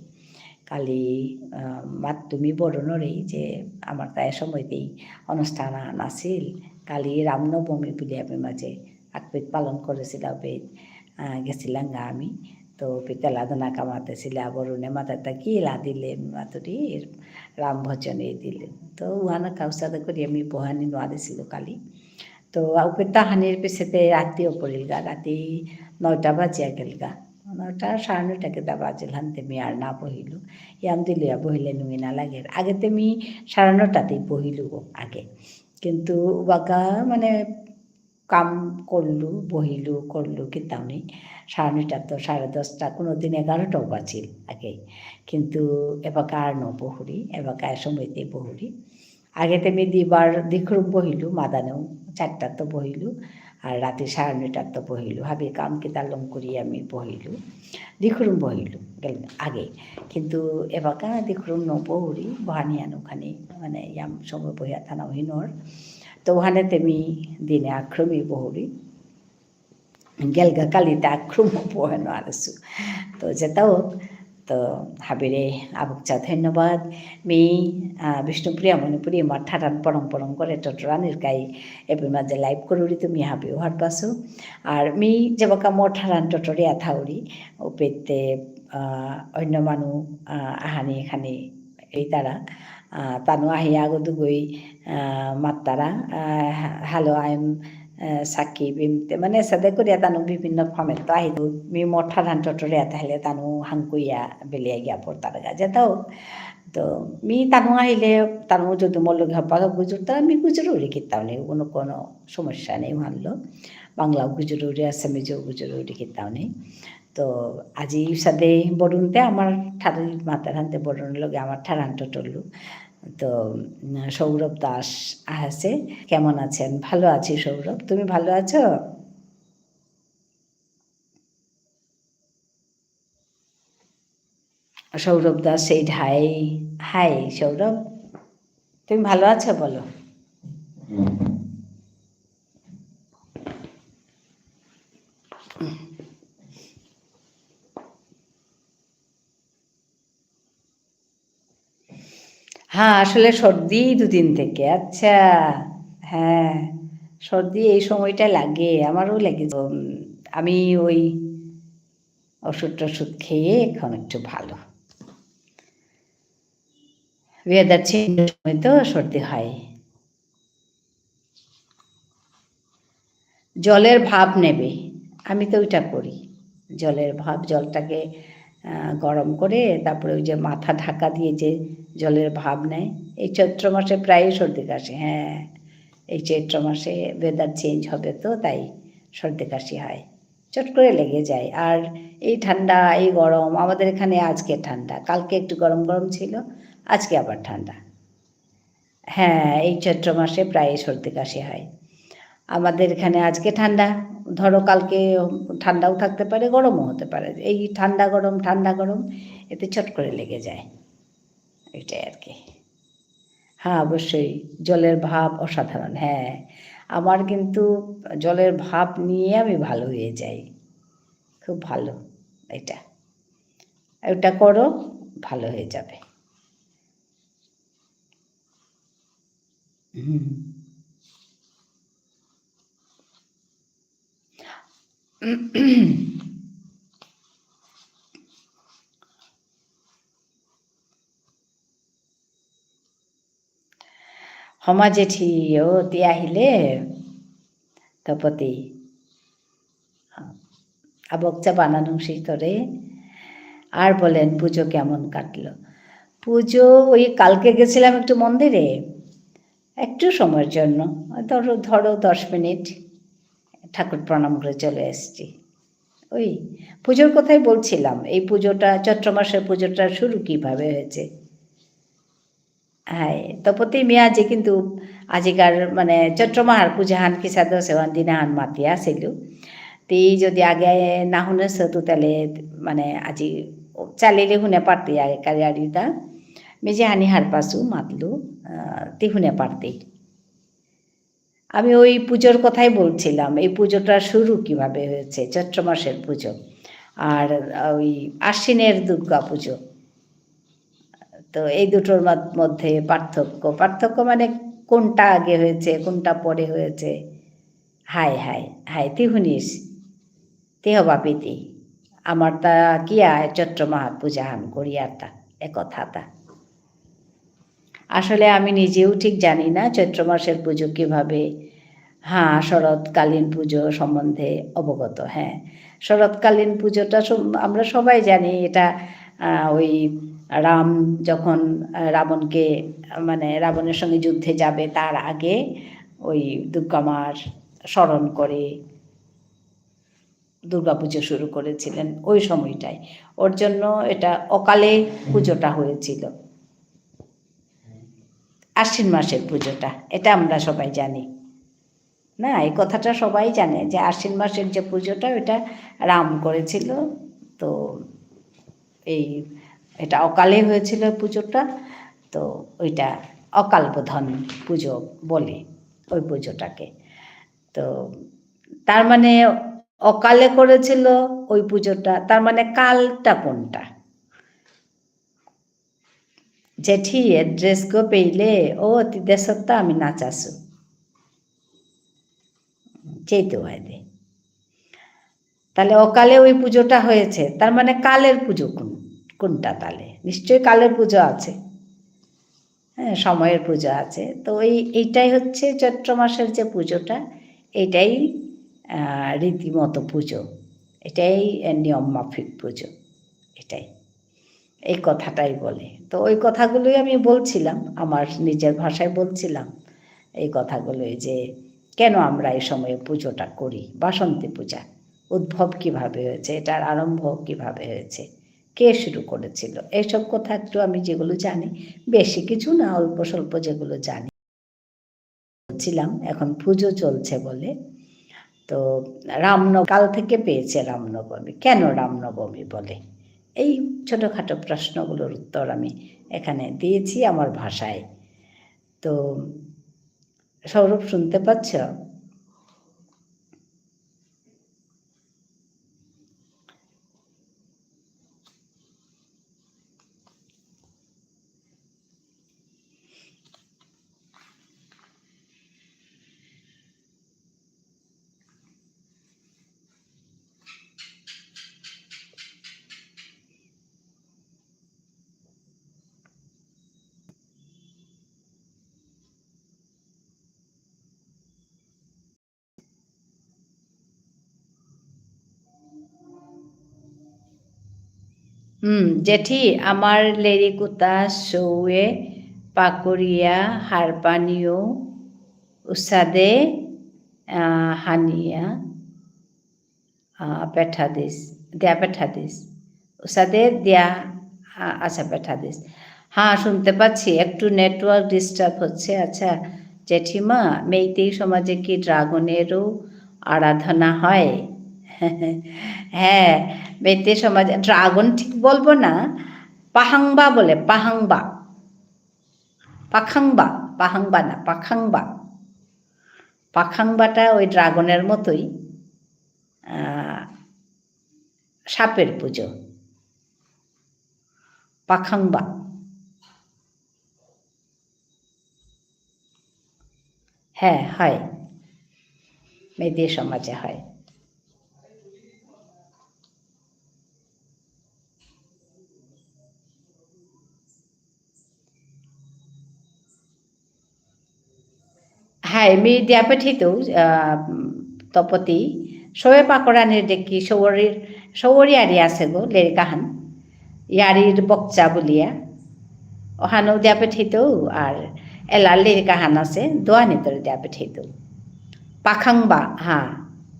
কালি, আহ, মাতু মি বরুণরেই যে আমার তাই সময়তেই অনুষ্ঠান আহান আসিল। কালি রামনবমী বুলিয়া আমি মাঝে আকপিত পালন করেসিলা উপিত, আহ, গেসিলাঙগা আমি। তো উপিত তেলা দেনা কামাতেসিলা, বরুণে মাতাতা কিলা দিলে, মি মাতুরি রাম ভজনে দিলে। তো উহান কাউসাদে করি আমি বহানি নুয়ারেসিলু কালি। তো উপিত আহানির পিছেতে রাতিও পড়িলগা, রাতি নয়টা বাজিয়া গেলগা। নয়টা, সাড়ে নয়টা কিতা বাজিল হানতে মি আর না বহিলু। ইয়াম দিলুয়া বহিলে নুঙি না লাগের। আগেতে মি সাড়ে নয়টাতেই বহিলু গো আগে। কিন্তু বাকা মানে কাম করলু, বহিলু, করলু, কিতাও নেই। সাড়ে নয়টা তো সাড়ে দশটা, কোনোদিন এগারোটাও বাজিল আগে। কিন্তু এবাকা আর ন বহুরি, এবাকা এ সময়তেই বহুরি। আগেতে মি দিবার দিখরুম বহিলু, মাদানেও চারটা তো বহিলু, আর রাতি সাড়ে নয়টা তো বহিলু। হাবি কাম কিতা লম করি আমি বহিলু, দিখরুম বহিলু, গেল আগে। কিন্তু এবাকা দিখরুম ন বহুরি, বহানিয়ান ওখানে, মানে, ইয়াম সময় বহিয়া থানা হিনর। তো ওখানে তে মি দিনে আক্রমি বহুরি। গেলগা কালিতা আক্রম পহেন আরসু। তো যেতা হোক, তো হাবিরে আবুকচা ধন্যবাদ। মি, আহ, বিষ্ণুপ্রিয়া মণিপুরী মা ঠারান পরং পরং করে টটরানির কাই এপি মাঝে live করুরি তুমি হাবিও হারপাসু। আর মি যেবাকা মো ঠারান টটরিয়া থাউরি, উপিতে, আহ, অন্য মানু, আহ, আহানি এখানে এই তারা, আহ, তানু আহিয়া আগো দুগই, আহ, মাত্তারা, আহ, hello, I am, আহ, সাকিব, ইমতে, মানে, সাদে করিয়া তানু বিভিন্ন format তো আহি তো, মি মো ঠারান টটরিয়া তাহলে তানু হাঙ্কুইয়া বেলিয়া গিয়া পড়তারগা। যেতাও, তো, মি তানু আহিলে, তানু যদি মোর লগে হবা গুজুরতা, মি গুজুরুরি কিতাও নেই, কোনো, কোনো সমস্যা নেই, মানলো। বাংলাও গুজুরুরি, আসামিজও গুজুরুরি কিতাও নেই। তো আজি সাদে বরুণতে আমার ঠারুই মাতার হানতে বরুণ লগে আমার ঠারহান টটলু। তো, উম, সৌরভ দাস আহেসে, কেমন আছেন? ভালো আছি সৌরভ, তুমি ভালো আছো? সৌরভ Das said hi. Hi Sourav, তুমি ভালো আছো বলো? হ্যাঁ, আসলে সর্দি দুদিন থেকে। আচ্ছা, হ্যাঁ, সর্দি এই সময়টা লাগে, আমারও লেগেছে। উম, আমি ওই ওষুধ টষুধ খেয়ে এখন একটু ভালো। Weather change সময় তো সর্দি হয়। জলের ভাপ নেবে, আমি তো ওইটা করি। জলের ভাপ, জলটাকে, আহ, গরম করে তারপরে ওই যে মাথা ঢাকা দিয়ে যে জলের ভাপ নেয়, এই চৈত্র মাসে প্রায়ই সর্দি কাশি। হ্যাঁ, এই চৈত্র মাসে weather change হবে তো, তাই সর্দি কাশি হয়, চট করে লেগে যায়। আর এই ঠান্ডা, এই গরম, আমাদের এখানে আজকে ঠান্ডা, কালকে একটু গরম গরম ছিল, আজকে আবার ঠান্ডা। হ্যাঁ, এই চৈত্র মাসে প্রায় সর্দি কাশি হয়। আমাদের এখানে আজকে ঠান্ডা, ধরো কালকে ঠান্ডাও থাকতে পারে, গরমও হতে পারে। এই ঠান্ডা গরম, ঠান্ডা গরম, এতে চট করে লেগে যায়। এটাই আর কি। হ্যাঁ, অবশ্যই। জলের ভাপ অসাধারণ। হ্যাঁ, আমার কিন্তু জলের ভাপ নিয়ে আমি ভালো হয়ে যাই। খুব ভালো এটা। এটা করো, ভালো হয়ে যাবে। হুম। মামা জেঠিও তি আহিলে, তপতি। আবকচা বানানুং শিখরে। আর বলেন, পুজো কেমন কাটলো? পুজো ওই কালকে গেছিলাম একটু মন্দিরে, একটু সময়ের জন্য, ধরো, ধরো দশ মিনিট ঠাকুর প্রণাম করে চলে এসেছি। ওই পুজোর কথাই বলছিলাম, এই পুজোটা, চৈত্র মাসের পুজোটা শুরু কিভাবে হয়েছে। হাই, তপতি মি আজি কিন্তু আজিকার মানে চৈত্র মাহার পূজাহান কিসাদে অসে অহান দিনাহান মাতিয়া আসিলু। তি যদি আগে না হুনেস তো তাহলে মানে আজি চালিলে হুনে পারতি আগেকার ইয়ারিতা। মি যেহানি হারপাসু মাতলু, আহ, তি হুনে পারতি। আমি ওই পুজোর কথাই বলছিলাম, এই পুজোটা শুরু কিভাবে হয়েছে, চৈত্র মাসের পুজো। আর ওই আশ্বিনের দুর্গা পুজো। তো এই দুটোর মধ-, মধ্যে পার্থক্য, পার্থক্য মানে কোনটা আগে হয়েছে, কোনটা পরে হয়েছে। হাই, হাই, হাই, তি হুনিস, তি হবা পিতি। আমার তা কিয়া চৈত্র মাহার পূজাহান করিয়ার তা, এ কথা তা। আসলে আমি নিজেও ঠিক জানি না চৈত্র মাসের পুজো কিভাবে, হ্যাঁ, শরৎকালীন পুজো সম্বন্ধে অবগত, হ্যাঁ। শরৎকালীন পুজোটা সম-, আমরা সবাই জানি, এটা, আহ, ওই রাম যখন, আহ, রাবণকে, মানে, রাবণের সঙ্গে যুদ্ধে যাবে, তার আগে ওই দুর্গা মার স্মরণ করে দুর্গাপুজো শুরু করেছিলেন ওই সময়টায়। ওর জন্য এটা অকালে পুজোটা হয়েছিল। আশ্বিন মাসের পুজোটা, এটা আমরা সবাই জানি। না, এই কথাটা সবাই জানে যে আশ্বিন মাসের যে পুজোটা, ওইটা রাম করেছিল। তো এই, এটা অকালে হয়েছিল পুজোটা। তো ওইটা অকাল বোধন পুজো বলে ওই পুজোটাকে। তো তার মানে অকালে করেছিল ওই পুজোটা, তার মানে কালটা কোনটা? জেঠি, এ ড্রেস গো পেইলে, ও, তি দেসত্তা আমি নাচাসু। চেইতে হয় দে। তাহলে অকালে ওই পুজোটা হয়েছে, তার মানে কালের পুজো কোন-, কোনটা তাহলে? নিশ্চয়ই কালের পুজো আছে। হ্যাঁ, সময়ের পুজো আছে। তো এই, এইটাই হচ্ছে চৈত্র মাসের যে পুজোটা, এটাই, আহ, রীতিমতো পুজো, এটাই, আহ, নিয়ম মাফিক পুজো, এটাই। এই কথাটাই বলে। তো ওই কথাগুলোই আমি বলছিলাম, আমার নিজের ভাষায় বলছিলাম এই কথাগুলোই, যে কেন আমরা এই সময়ে পুজোটা করি, বাসন্তী পূজা, উদ্ভব কিভাবে হয়েছে, এটার আরম্ভ কিভাবে হয়েছে, কে শুরু করেছিল, এইসব কথা একটু আমি যেগুলো জানি, বেশি কিছু না, অল্প স্বল্প যেগুলো জানি। বলছিলাম, এখন পুজো চলছে বলে। তো রামনব-, কাল থেকে পেয়েছে রামনবমী। কেন রামনবমী বলে? এই ছোটখাটো প্রশ্নগুলোর উত্তর আমি এখানে দিয়েছি আমার ভাষায়। তো সৌরভ, শুনতে পাচ্ছ? হুম, জেঠি, আমার লেরিকুতা সৌয়ে পাকুরিয়া হারপানিও উসাদে, আহ, হানিয়া, আহ, পেঠাদিস, দিয়া পেঠাদিস। উসাদে দিয়া, আ-, আচ্ছা, পেঠাদিস। হ্যাঁ, শুনতে পাচ্ছি, একটু নেটওয়ার্ক ডিস্টার্ব হচ্ছে। আচ্ছা, জেঠিমা, মেইতেই সমাজে কি ড্রাগনেরও আরাধনা হয়? হ্যাঁ, মেইতেই সমাজে ড্রাগন ঠিক বলবো না, পাহাংবা বলে, পাহাংবা। পাখাংবা, পাহাংবা না, পাখাংবা। পাখাংবাটা ওই ড্রাগনের মতোই, আহ, সাপের পুজো। পাখাংবা। হ্যাঁ, হয়। মেইতেই সমাজে হয়। মি দিয়া পেঠেইতৌ, আহ, তপতি, সবে পাকরানির দেখি, সবরির, সবরি আরি আছে গো, লেরিক আহান। ইয়ারির বকচা বুলিয়া। অহানও দিয়া পেঠেইতৌ, আর এলা লেরিক আহান আছে, দোয়ানি তোরে দিয়া পেঠেইতৌ। পাখাংবা, হ্যাঁ।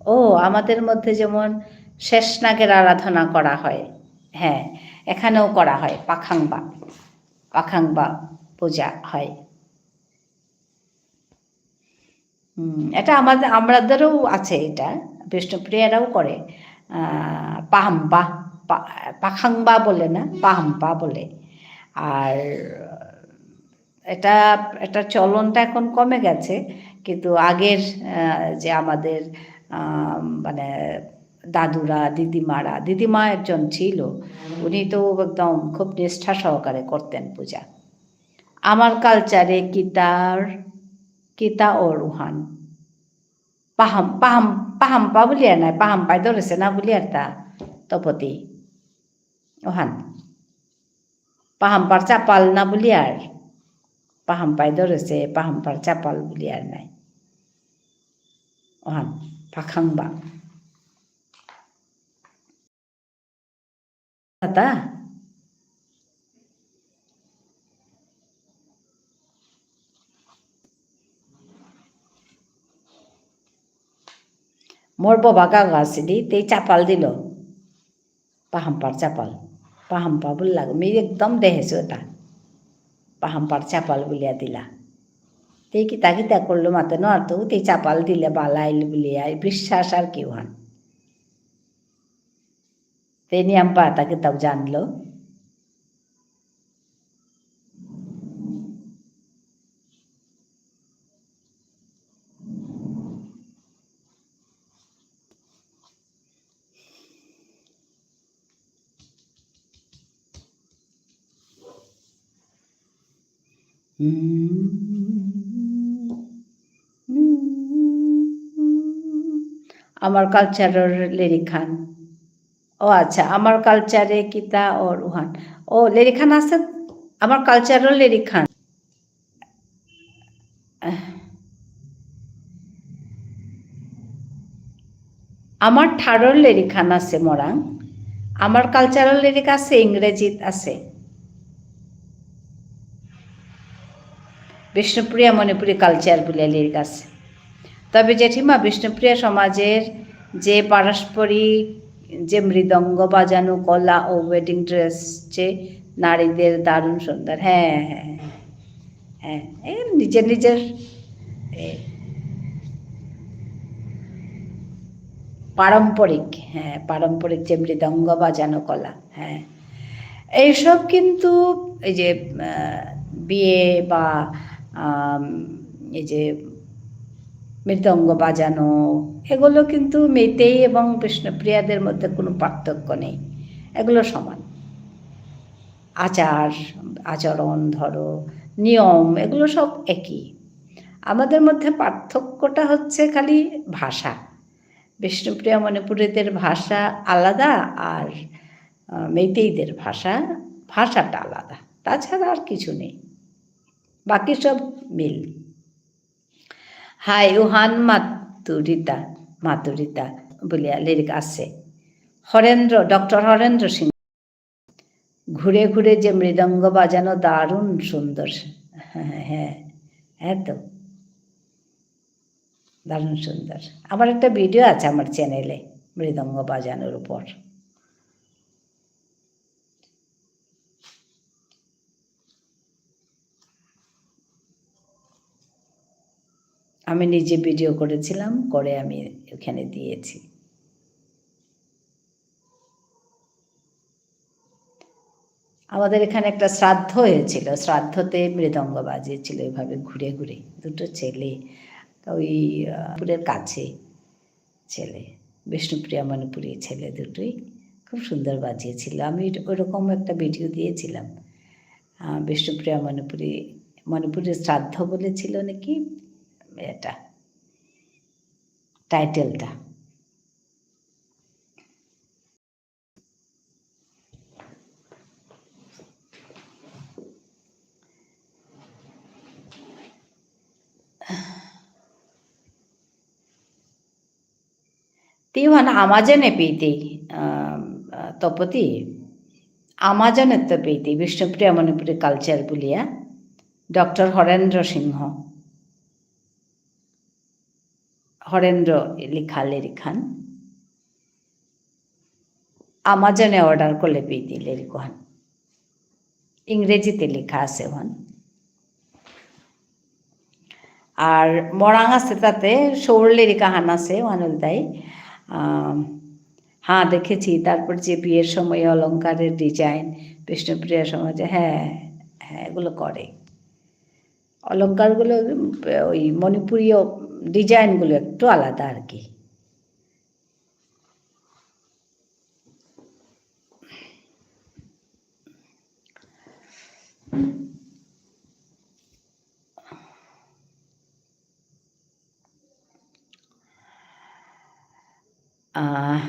ও, আমাদের মধ্যে যেমন শেষ নাগের আরাধনা করা হয়, হ্যাঁ, এখানেও করা হয়, পাখাংবা। পাখাংবা পূজা হয়। হুম, এটা আমাদের, আমাদেরও আছে এটা, বিষ্ণুপ্রিয়ারাও করে। আহ, পাহাম্পা, পা-, পাখাংবা বলে না, পাহাম্পা বলে। আর এটা, এটা চলনটা এখন কমে গেছে, কিন্তু আগের, আহ, যে আমাদের, আহ, মানে দাদুরা, দিদিমারা, দিদিমা একজন ছিল, উনি তো একদম খুব নিষ্ঠা সহকারে করতেন পূজা। আমার culture-এ কিতার, কিতা অর উহান। পাহাম, পাহাম, পাহাম্পা বুলিয়ার নাই, পাহাম্পাই ধরেছে না বুলিয়ার তা, তপতি। ওহান। পাহাম্পার চাপাল না বুলিয়ার। পাহাম্পাই ধরেছে, পাহাম্পার চাপাল বুলিয়ার নাই। ওহান, পাখাংবা। দাদা? মোর বাবা কাকা আসিলি, তেই চাপাল দিল। পাহাম্পার চাপাল। পাহাম্পা বুললাগ। মি একদম দেহেসু এতা। পাহাম্পার চাপাল বুলিয়া দিলা। তেই কিতা কিতা করলো মাতে নুয়ারতৌ, তেই চাপাল দিলে বালাইল বুলিয়া, বিশ্বাস আর কি ওহান। তে নিয়াম পাতা কিতাও জানলো। আমার culture-র লেরিক হান। ও আচ্ছা, আমার culture-এ কিতা অর উহান। ও, লেরিক হান আছে? আমার culture-র লেরিক হান। আমার ঠারর লেরিক হান আছে মোরাং। আমার culture-র লেরিক আছে, ইংরেজিত আছে। বিষ্ণুপ্রিয়া মণিপুরী culture বুলে লেরিক আছে। তবে জেঠিমা, বিষ্ণুপ্রিয়া সমাজের যে পারস্পরিক যে মৃদঙ্গ বাজানো কলা ও wedding dress যে নারীদের দারুণ সুন্দর। হ্যাঁ, হ্যাঁ, হ্যাঁ। হ্যাঁ, এই নিজের নিজের, এ, পারম্পরিক, হ্যাঁ, পারম্পরিক যে মৃদঙ্গ বাজানো কলা, হ্যাঁ। এইসব কিন্তু এই যে, আহ, বিয়ে বা, আম, এই যে মৃদঙ্গ বাজানো, এগুলো কিন্তু মেইতেই এবং বিষ্ণুপ্রিয়াদের মধ্যে কোনো পার্থক্য নেই, এগুলো সমান। আচার, আচরণ ধরো, নিয়ম, এগুলো সব একই। আমাদের মধ্যে পার্থক্যটা হচ্ছে খালি ভাষা। বিষ্ণুপ্রিয়া মণিপুরীদের ভাষা আলাদা আর, আহ, মেইতেইদের ভাষা, ভাষাটা আলাদা। তাছাড়া আর কিছু নেই। বাকি সব মিল। হাই, উহান মাতুরিতা, মাতুরিতা বুলিয়া লেরিক আছে। হরেন্দ্র, ডক্টর হরেন্দ্র সিং। ঘুরে ঘুরে যে মৃদঙ্গ বাজানো দারুণ সুন্দর। হ্যাঁ, হ্যাঁ, হ্যাঁ তো। দারুণ সুন্দর। আমার একটা video আছে আমার channel-এ মৃদঙ্গ বাজানোর উপর। আমি নিজে video করেছিলাম, করে আমি ওখানে দিয়েছি। আমাদের এখানে একটা শ্রাদ্ধ হয়েছিল, শ্রাদ্ধতে মৃদঙ্গ বাজিয়েছিল এভাবে ঘুরে ঘুরে, দুটো ছেলে, ওই, আহ, পুরের কাছে। ছেলে, বিষ্ণুপ্রিয়া মণিপুরী ছেলে দুটোই খুব সুন্দর বাজিয়েছিল। আমি ওইরকম একটা video দিয়েছিলাম। আহ, বিষ্ণুপ্রিয়া মণিপুরী, মণিপুরী শ্রাদ্ধ বলেছিল নাকি এটা, title-টা। তি ওহান আমাজনে পেইতেই, আহ, তপতি, আমাজনে তো পেইতেই, বিষ্ণুপ্রিয়া মণিপুরী culture বুলিয়া, ডক্টর হরেন্দ্র সিংহ, হরেন্দ্র লিখা লেরিকহান। আমাজনে order করলে পেইতেই লেরিকহান। ইংরেজিতে লেখা আছে ওহান। আর মরাং আছে তাতে, সৌর লেরিক আহান আছে, ওহান ইলতাই। আম, হ্যাঁ, দেখেছি। তারপর যে বিয়ের সময় অলংকারের design, বিষ্ণুপ্রিয়া সমাজে, হ্যাঁ, হ্যাঁ, এগুলো করে। অলংকারগুলো, উম, ওই মণিপুরীয় design গুলো একটু আলাদা আর কি। আহ,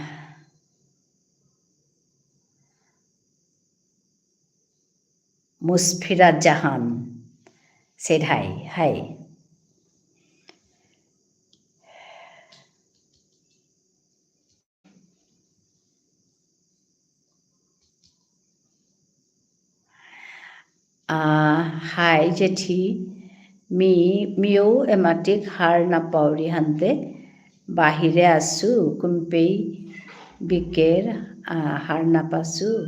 মুসফিরা জাহান said hi, hi. আহ, hi জেঠি, মি, মিও এমাটিক হার না পাউরি হানতে, বাহিরে আসু, কুম্পেই বিকের, আহ, হার না পাসু,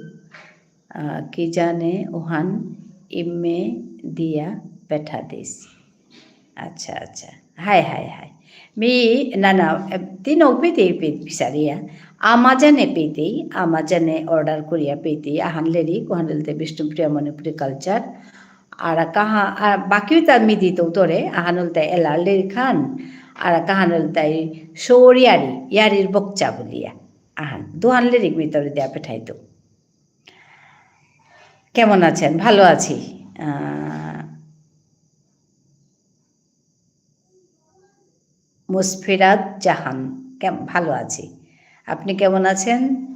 আহ, কি জানে ওহান ইমে দিয়া পেঠা দিস। আচ্ছা, আচ্ছা। হাই, হাই, হাই। মি, না, না, এ, তিন অপিতে পি-, পিসারিয়া। আমাজনে পিতে, আমাজনে order করিয়া পিতে, আহান লেরিক, ওহান ইলতে বিষ্ণুপ্রিয়া মণিপুরী culture। আর কাহা, আর বাকি তা মি দিত উত্তরে, আহান ইলতে এলার লেরিকহান, আর কাহান ইলতে সৌর ইয়ারি, ইয়ারির বকচা বুলিয়া। আহান, দুহান লেরিক মি তোরে দিয়া পেঠাইতু। কেমন আছেন? ভালো আছি। আহ, মুসফিরাত জাহান, কেম-, ভালো আছি। আপনি কেমন আছেন?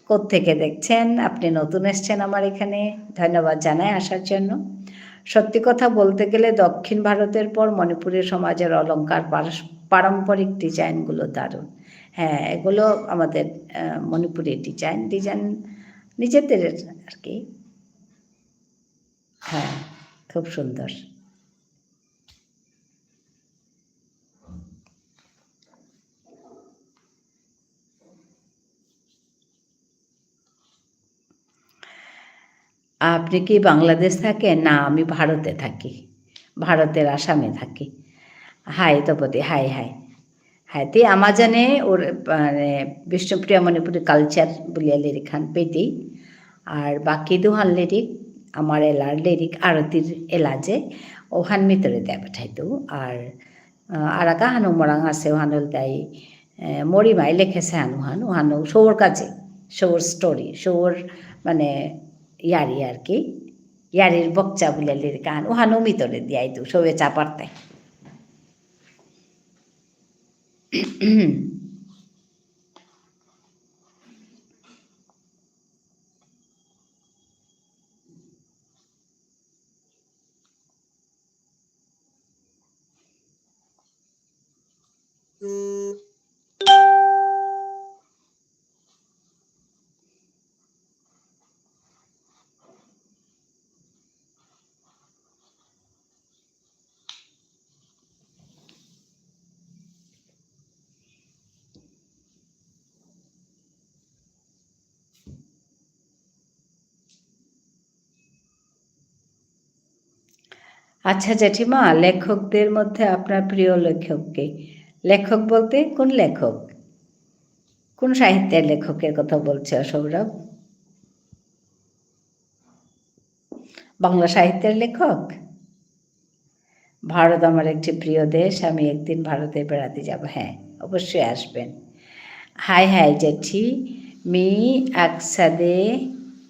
কোত্থেকে দেখছেন? আপনি নতুন এসছেন আমার এখানে, ধন্যবাদ জানাই আসার জন্য। সত্যি কথা বলতে গেলে দক্ষিণ ভারতের পর মণিপুরী সমাজের অলংকার পারস-, পারম্পরিক design গুলো দারুণ। হ্যাঁ, এগুলো আমাদের, আহ, মণিপুরী design, design নিজেদের আর কি। হ্যাঁ, খুব সুন্দর। আপনি কি বাংলাদেশ থাকেন? না, আমি ভারতে থাকি। ভারতের আসামে থাকি। হাই তপতি, হাই, হাই। হাই, তে আমাজনে ওর, মানে, বিষ্ণুপ্রিয়া মণিপুরী culture বুলিয়া লেরিকহান পেইতেই। আর বাকি দুহান লেরিক, আমার এলার লেরিক, আরতির এলা যে, ওহান মি তোরে দিয়া পেঠাইতু। আর আহ, আর কাহানো মরাং আছে, ওহানো তাই, আহ, মরিমাই লেখেসে হানো হানো, হানো সৌর কাজে, সৌর story, সৌর মানে ইয়ারি আর কি, ইয়ারির বকচা বুলে লেরিক আহান, ওহানো মি তোরে দিয়াইতু, সৌয়ে চা পারতে। আচ্ছা জেঠিমা, লেখকদের মধ্যে আপনার প্রিয় লেখক কে? লেখক বলতে কোন লেখক? কোন সাহিত্যের লেখকের কথা বলছো, সৌরভ? বাংলা সাহিত্যের লেখক? ভারত আমার একটি প্রিয় দেশ, আমি একদিন ভারতে বেড়াতে যাব। হ্যাঁ, অবশ্যই আসবেন। হাই হাই জেঠি, মি আকসাদে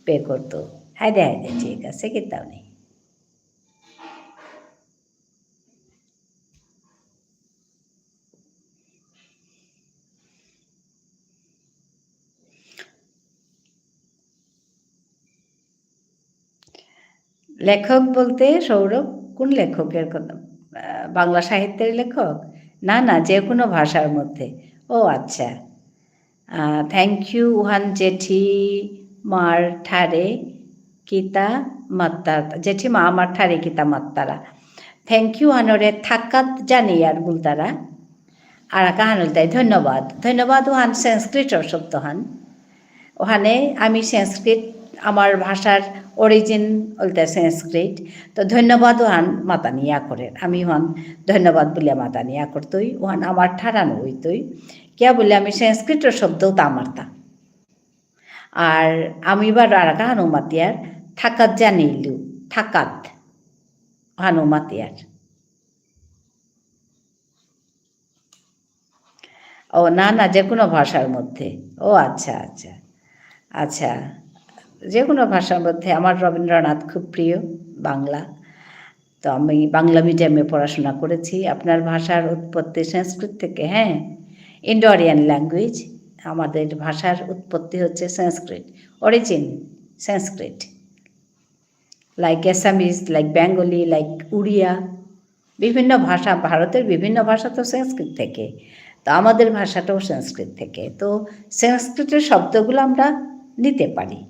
পে করতো। হাই দে, হাই দে, ঠিক আছে, কিতাও নেই। লেখক বলতে সৌরভ কোন লেখকের কথা? আহ, বাংলা সাহিত্যের লেখক? না, না, যে কোনো ভাষার মধ্যে। ও আচ্ছা। আহ, thank you, উহান জেঠি মার ঠারে কিতা মাত্তারা, জেঠি মা আমার ঠারে কিতা মাত্তারা। Thank you, উহানরে থাকাত জানিয়ার বুলতারা। আর কাহান ইলতাই ধন্যবাদ। ধন্যবাদ, উহান সংস্কৃতর শব্দ হান। ওহানে আমি সংস্কৃত, আমার ভাষার origin ইলতাই সংস্কৃত। তো ধন্যবাদ, উহান মাতানি ইয়া করের। আমি উহান ধন্যবাদ বুলিয়া মাতানি ইয়া করতই, উহান আমার ঠারানো হইতই। কিয়া বুলে আমি সংস্কৃত শব্দও তা আমারতা। আর আমি এবার আর কাহানো মাতিয়ার, থাকাত জানিলু, থাকাত। হানো মাতিয়ার। ও না, না, যে কোনো ভাষার মধ্যে। ও আচ্ছা, আচ্ছা। আচ্ছা, যে কোনো ভাষার মধ্যে। আমার রবীন্দ্রনাথ খুব প্রিয়, বাংলা। তো আমি বাংলা মিডিয়ামে পড়াশোনা করেছি। আপনার ভাষার উৎপত্তি সংস্কৃত থেকে, হ্যাঁ। Indo-Aryan language, আমাদের ভাষার উৎপত্তি হচ্ছে সংস্কৃত, origin সংস্কৃত। Like Assamese, like Bengali, like উড়িয়া, বিভিন্ন ভাষা, ভারতের বিভিন্ন ভাষা তো সংস্কৃত থেকে, তো আমাদের ভাষাটাও সংস্কৃত থেকে। তো সংস্কৃতের শব্দগুলো আমরা নিতে পারি।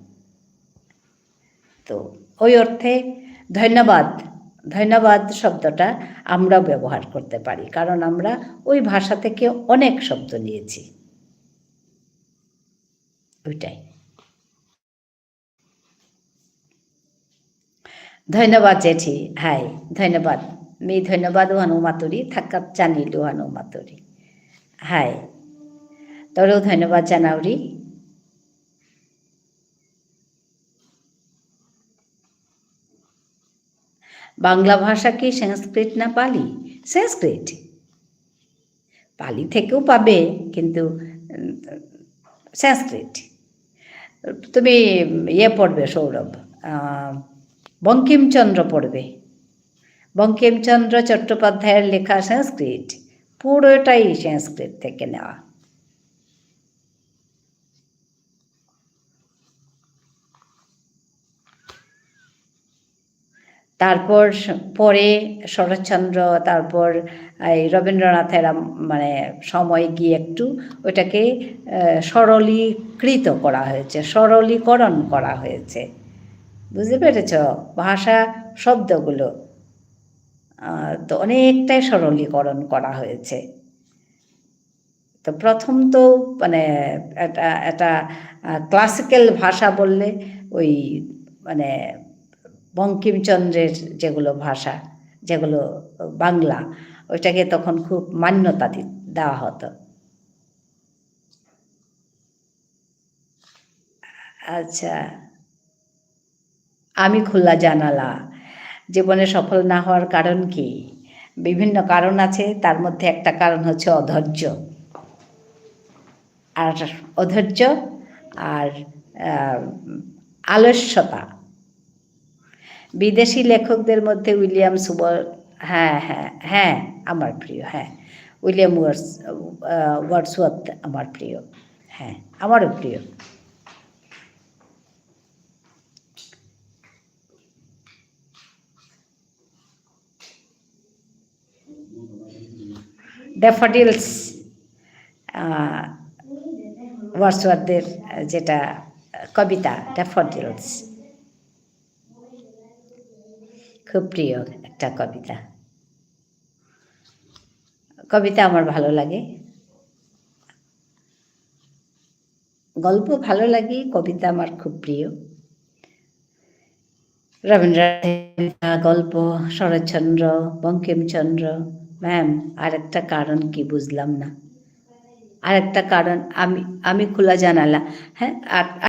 তো ওই অর্থে ধন্যবাদ, ধন্যবাদ শব্দটা আমরা ব্যবহার করতে পারি, কারণ আমরা ওই ভাষা থেকে অনেক শব্দ নিয়েছি। ওইটাই। ধন্যবাদ জেঠি, হাই, ধন্যবাদ। মি ধন্যবাদ ওহানো মাতুরি, থাকাত জানিলু ওহানো মাতুরি। হাই, তোরেও ধন্যবাদ জানাউরি। বাংলা ভাষা কি সংস্কৃত না পালি? সংস্কৃত। পালি থেকেও পাবে, কিন্তু, উম, সংস্কৃত। তুমি ইয়ে পড়বে, সৌরভ, আহ, বঙ্কিমচন্দ্র পড়বে। বঙ্কিমচন্দ্র চট্টোপাধ্যায়ের লেখা সংস্কৃত, পুরোটাই সংস্কৃত থেকে নেওয়া। তারপর স-, পরে শরৎচন্দ্র, তারপর এই রবীন্দ্রনাথের আম-, মানে সময় গিয়ে একটু ওটাকে, আহ, সরলীকৃত করা হয়েছে, সরলীকরণ করা হয়েছে। বুঝতে পেরেছ? ভাষা শব্দগুলো, আহ, তো অনেকটাই সরলীকরণ করা হয়েছে। তো প্রথম তো মানে এটা, এটা, আহ, classical ভাষা বললে ওই মানে বঙ্কিমচন্দ্রের যেগুলো ভাষা, যেগুলো বাংলা, ওইটাকে তখন খুব মান্যতা দি-, দেওয়া হতো। আচ্ছা। আমি খোলা জানালা। জীবনে সফল না হওয়ার কারণ কি? বিভিন্ন কারণ আছে, তার মধ্যে একটা কারণ হচ্ছে অধৈর্য। আর অধৈর্য আর, আহ, আলস্যতা। বিদেশি লেখকদের মধ্যে উইলিয়াম সুবর-, হ্যাঁ, হ্যাঁ, হ্যাঁ, আমার প্রিয়, হ্যাঁ। উইলিয়াম ওয়ার্ডস-, আহ, ওয়ার্ডসওয়ার্থ আমার প্রিয়। হ্যাঁ, আমারও প্রিয়। ড্যাফোডিলস, আহ, ওয়ার্ডসওয়ার্থের যেটা কবিতা, ড্যাফোডিলস। খুব প্রিয় একটা কবিতা। কবিতা আমার ভালো লাগে। গল্প ভালো লাগে, কবিতা আমার খুব প্রিয়। রবীন্দ্রনাথের গল্প, শরৎচন্দ্র, বঙ্কিমচন্দ্র। ম্যাম, আরেকটা কারণ কি বুঝলাম না। আরেকটা কারণ আমি, আমি খোলা জানালা। হ্যাঁ, আর, আর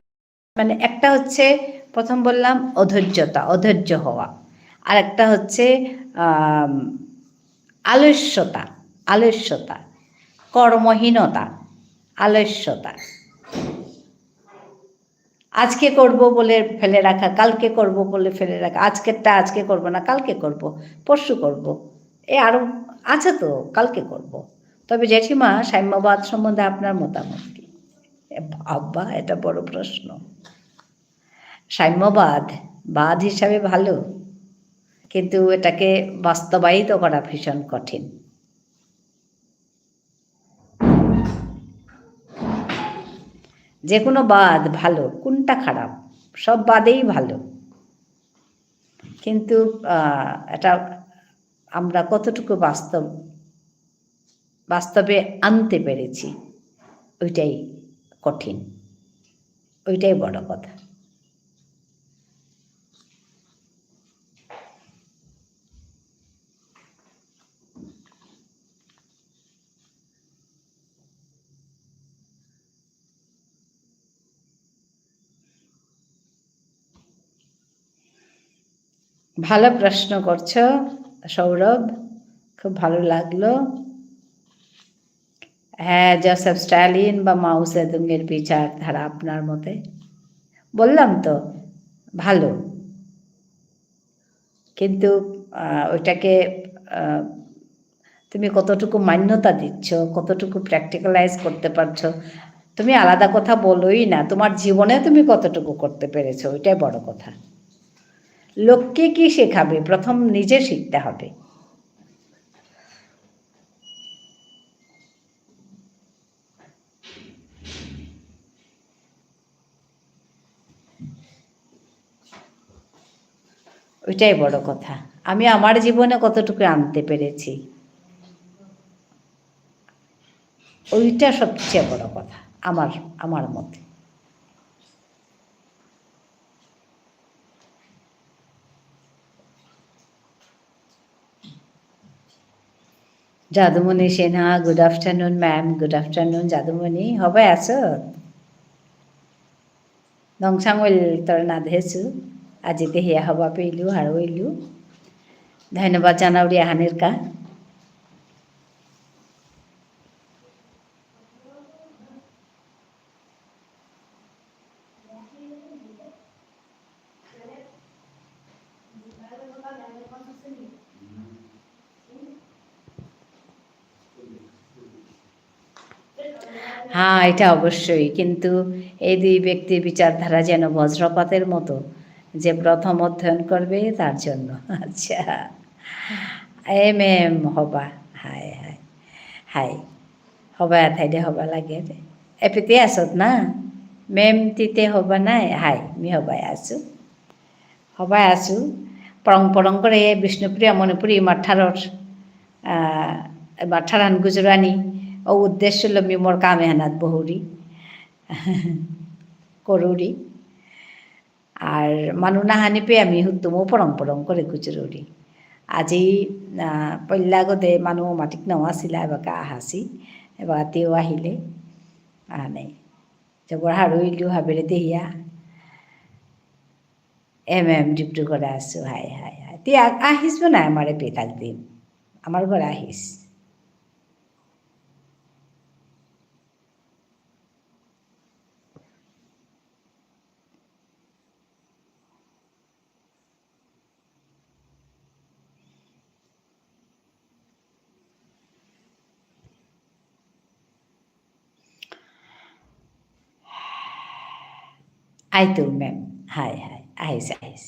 মানে একটা হচ্ছে প্রথম বললাম অধৈর্যতা, অধৈর্য হওয়া। আর একটা হচ্ছে, আম, আলস্যতা, আলস্যতা, কর্মহীনতা, আলস্যতা। আজকে করব বলে ফেলে রাখা, কালকে করব বলে ফেলে রাখা, আজকেরটা আজকে করব না, কালকে করব, পরশু করব। এ আরো আছে তো, কালকে করব। তবে জেঠিমা, সাম্যবাদ সম্বন্ধে আপনার মতামত কি? এ বাবা, এটা বড় প্রশ্ন। সাম্যবাদ, বাদ হিসাবে ভালো, কিন্তু এটাকে বাস্তবায়িত করা ভীষণ কঠিন। যে কোনো বাদ ভালো, কোনটা খারাপ? সব বাদেই ভালো। কিন্তু, আহ, এটা আমরা কতটুকু বাস্তব, বাস্তবে আনতে পেরেছি, ওইটাই কঠিন, ওইটাই বড় কথা। ভালো প্রশ্ন করছো, সৌরভ। খুব ভালো লাগলো। হ্যাঁ, জোসেফ স্ট্যালিন বা মাও জেদুংয়ের বিচারধারা আপনার মতে? বললাম তো, ভালো। কিন্তু, আহ, ওইটাকে, আহ, তুমি কতটুকু মান্যতা দিচ্ছ, কতটুকু practicalize করতে পারছো, তুমি আলাদা কথা বলোই না, তোমার জীবনে তুমি কতটুকু করতে পেরেছো, ওইটাই বড় কথা। লোককে কি শেখাবে? প্রথম নিজে শিখতে হবে। ওইটাই বড় কথা। আমি আমার জীবনে কতটুকু আনতে পেরেছি, ওইটা সবচেয়ে বড় কথা আমার, আমার মতে। যাদুমণি Sinha, good afternoon, ma'am, good afternoon, যাদুমণি, হবাই আছো? নংসাং ওইল তোর না দেহেছু, আজি দেহিয়া হবা পেইলু, হারৌ ইলু। ধন্যবাদ জানাউরি আহানির কা। হ্যাঁ, এটা অবশ্যই। কিন্তু এই দুই ব্যক্তির বিচারধারা যেন বজ্রপাতের মতো, যে প্রথম অধ্যয়ন করবে তার জন্য। আচ্ছা। এম এম হবা। হাই, হাই। হাই। হবা থাইলে হবা লাগে। এপিতে আসত না? মেম তিতে হবা নাই? হাই, মি হবাই আসু। হবাই আসু। পরং পরং করে বিষ্ণুপ্রিয়া মণিপুরী মাঠারর, আহ, মাঠারান গুজরানি। ও উদ্দেশ্য লো মি মোর কামে হানাত বহুরি। করুরি। আর মানু নাহানি পে আমি হুতুমো পরং পরং করে গুজরুরি। আজি, আহ, পল্লাগদে মানু মাতিক নাও আসিলা, এবাকা আহাসি, এবাকা তেও আহিলে, আহ, নেই। জবর হারৌ ইলু হাবিরে দেহিয়া। এম এম ডিব্রুগড়ে আসু, হাই, হাই, হাই। তি আ-, আহিস না আমারে পে থাক দিন। আমার ঘরে আহিস। আইতু মেম, হাই, হাই, আহিস, আহিস।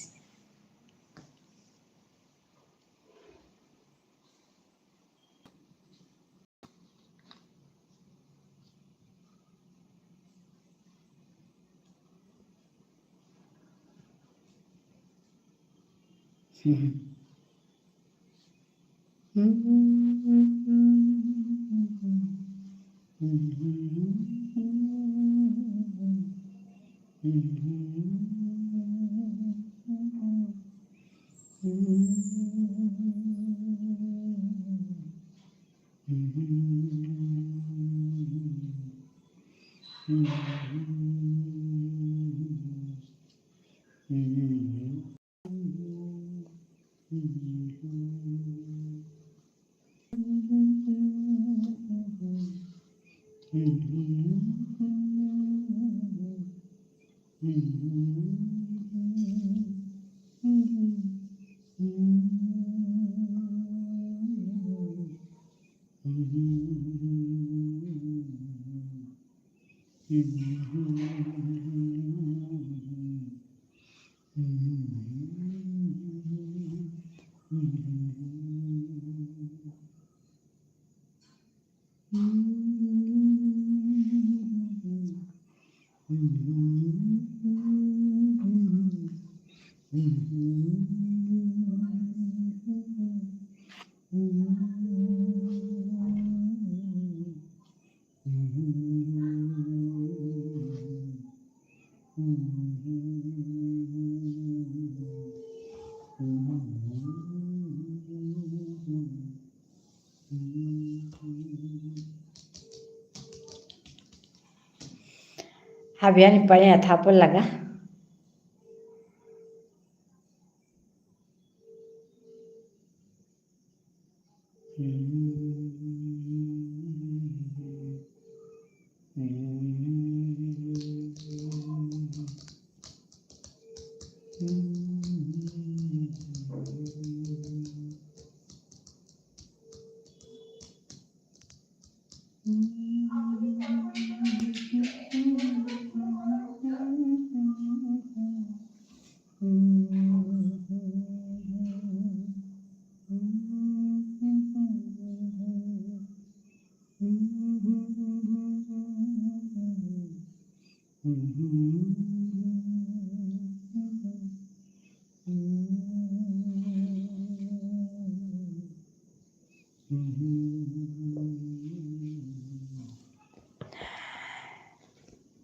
হাবিয়ানি পানি আথা পড় লাগা।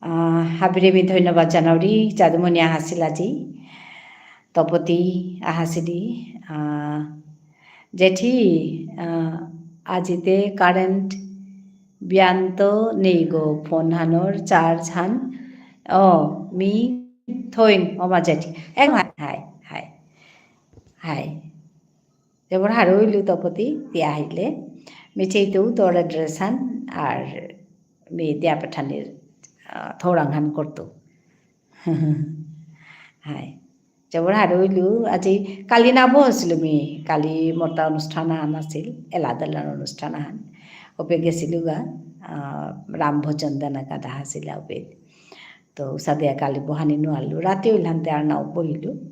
আহ, হাবিরে মি ধন্যবাদ জানাউরি, যাদুমণি আহাসিল আজি, তপতি আহাসিলি, আহ, জেঠি, আহ, আজিতে current বিয়ান্ত নেই গো, phone হানর charge হান, ও, মি থইন, ওমা জেঠি, এক হাই, হাই, হাই, হাই। জবর হারৌ ইলু তপতি, তি আহিলে। মি চেইতৌ তোর address হান, আর মি দিয়া পেঠানির, আহ, থৌরাং হান করতৌ। হাই। জবর হারৌ ইলু, আজি কালি না বহসিলু মি, কালি মোরতা অনুষ্ঠান আহান আসিল, এলা দেলার অনুষ্ঠান আহান। ওপে গেসিলুগা, আহ, রাম ভজন দেনা কাদা আসিলা ওপে। তো উসাদিয়া কালি বহানি নুয়ারলু, রাতি ইলহানতে আর না বহিলু।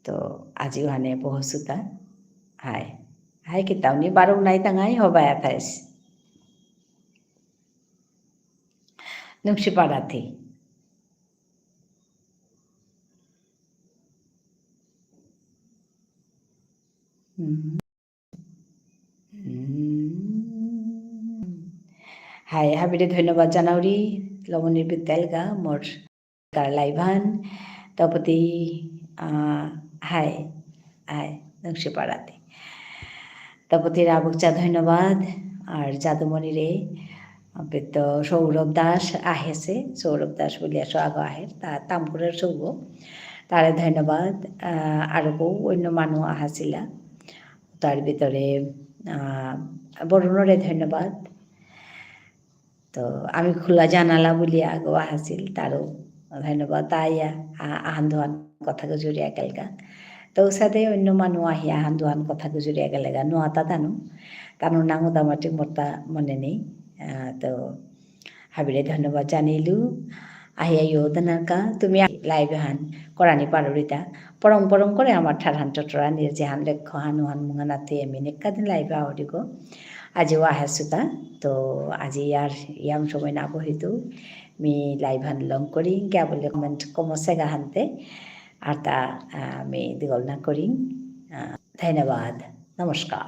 তো আজি ওহানে বহসুতা। হাই। হাই কিতাউনি বারো নাই তাঙাই হবায়া থাইস। নুংশিপা রাতি। হুম। হুম। হাই, হাবিরে ধন্যবাদ জানাউরি, লবণীর বিদ্যালগা, মোর কার live হান, তপতি, আহ, হাই, হাই, নুংশিপা রাতি। তপতি রাবুকচা ধন্যবাদ, আর যাদুমণিরে, আহ, তো সৌরভ দাস আহেসে, সৌরভ দাস বুলিয়া সৌ আগ আহের, তা তামকুরের সৌগ, তারে ধন্যবাদ, আহ, আরো কৌ অন্য মানু আহাসিলা, তার ভিতরে, আহ, বরুণরে ধন্যবাদ। তো আমি খোলা জানালা বুলিয়া আগ আহাসিল, তারও ধন্যবাদ। তাইয়া আ-, আহান দুহান কথা গুজুরিয়া গেলগা। তো উসাদে অন্য মানু আহিয়া আহান দুহান কথা গুজুরিয়া গেলেগা। নুয়াতা তানু, তানুর নাঙ উদামাটি মোরতা মনে নেই। আহ, তো হাবিরে ধন্যবাদ জানিলু। আহিয়া ইয়ো দানারকা, তুমি live হান করানি পারুরিতা। পরং পরং করে আমার ঠারহান টটরানির যেহান লক্ষ্য হান উহান মুঙানাতে আমি নেক্কা দিন live আহরিগো। আজি ওয়াহেসুতা, তো আজি আর ইয়াম সময় না বহিতু, মি live হান লং করিং, কেবলে comment কমসেগা হানতে, আর তা, আহ, মি দিগল না করিং। আহ, ধন্যবাদ, নমস্কার।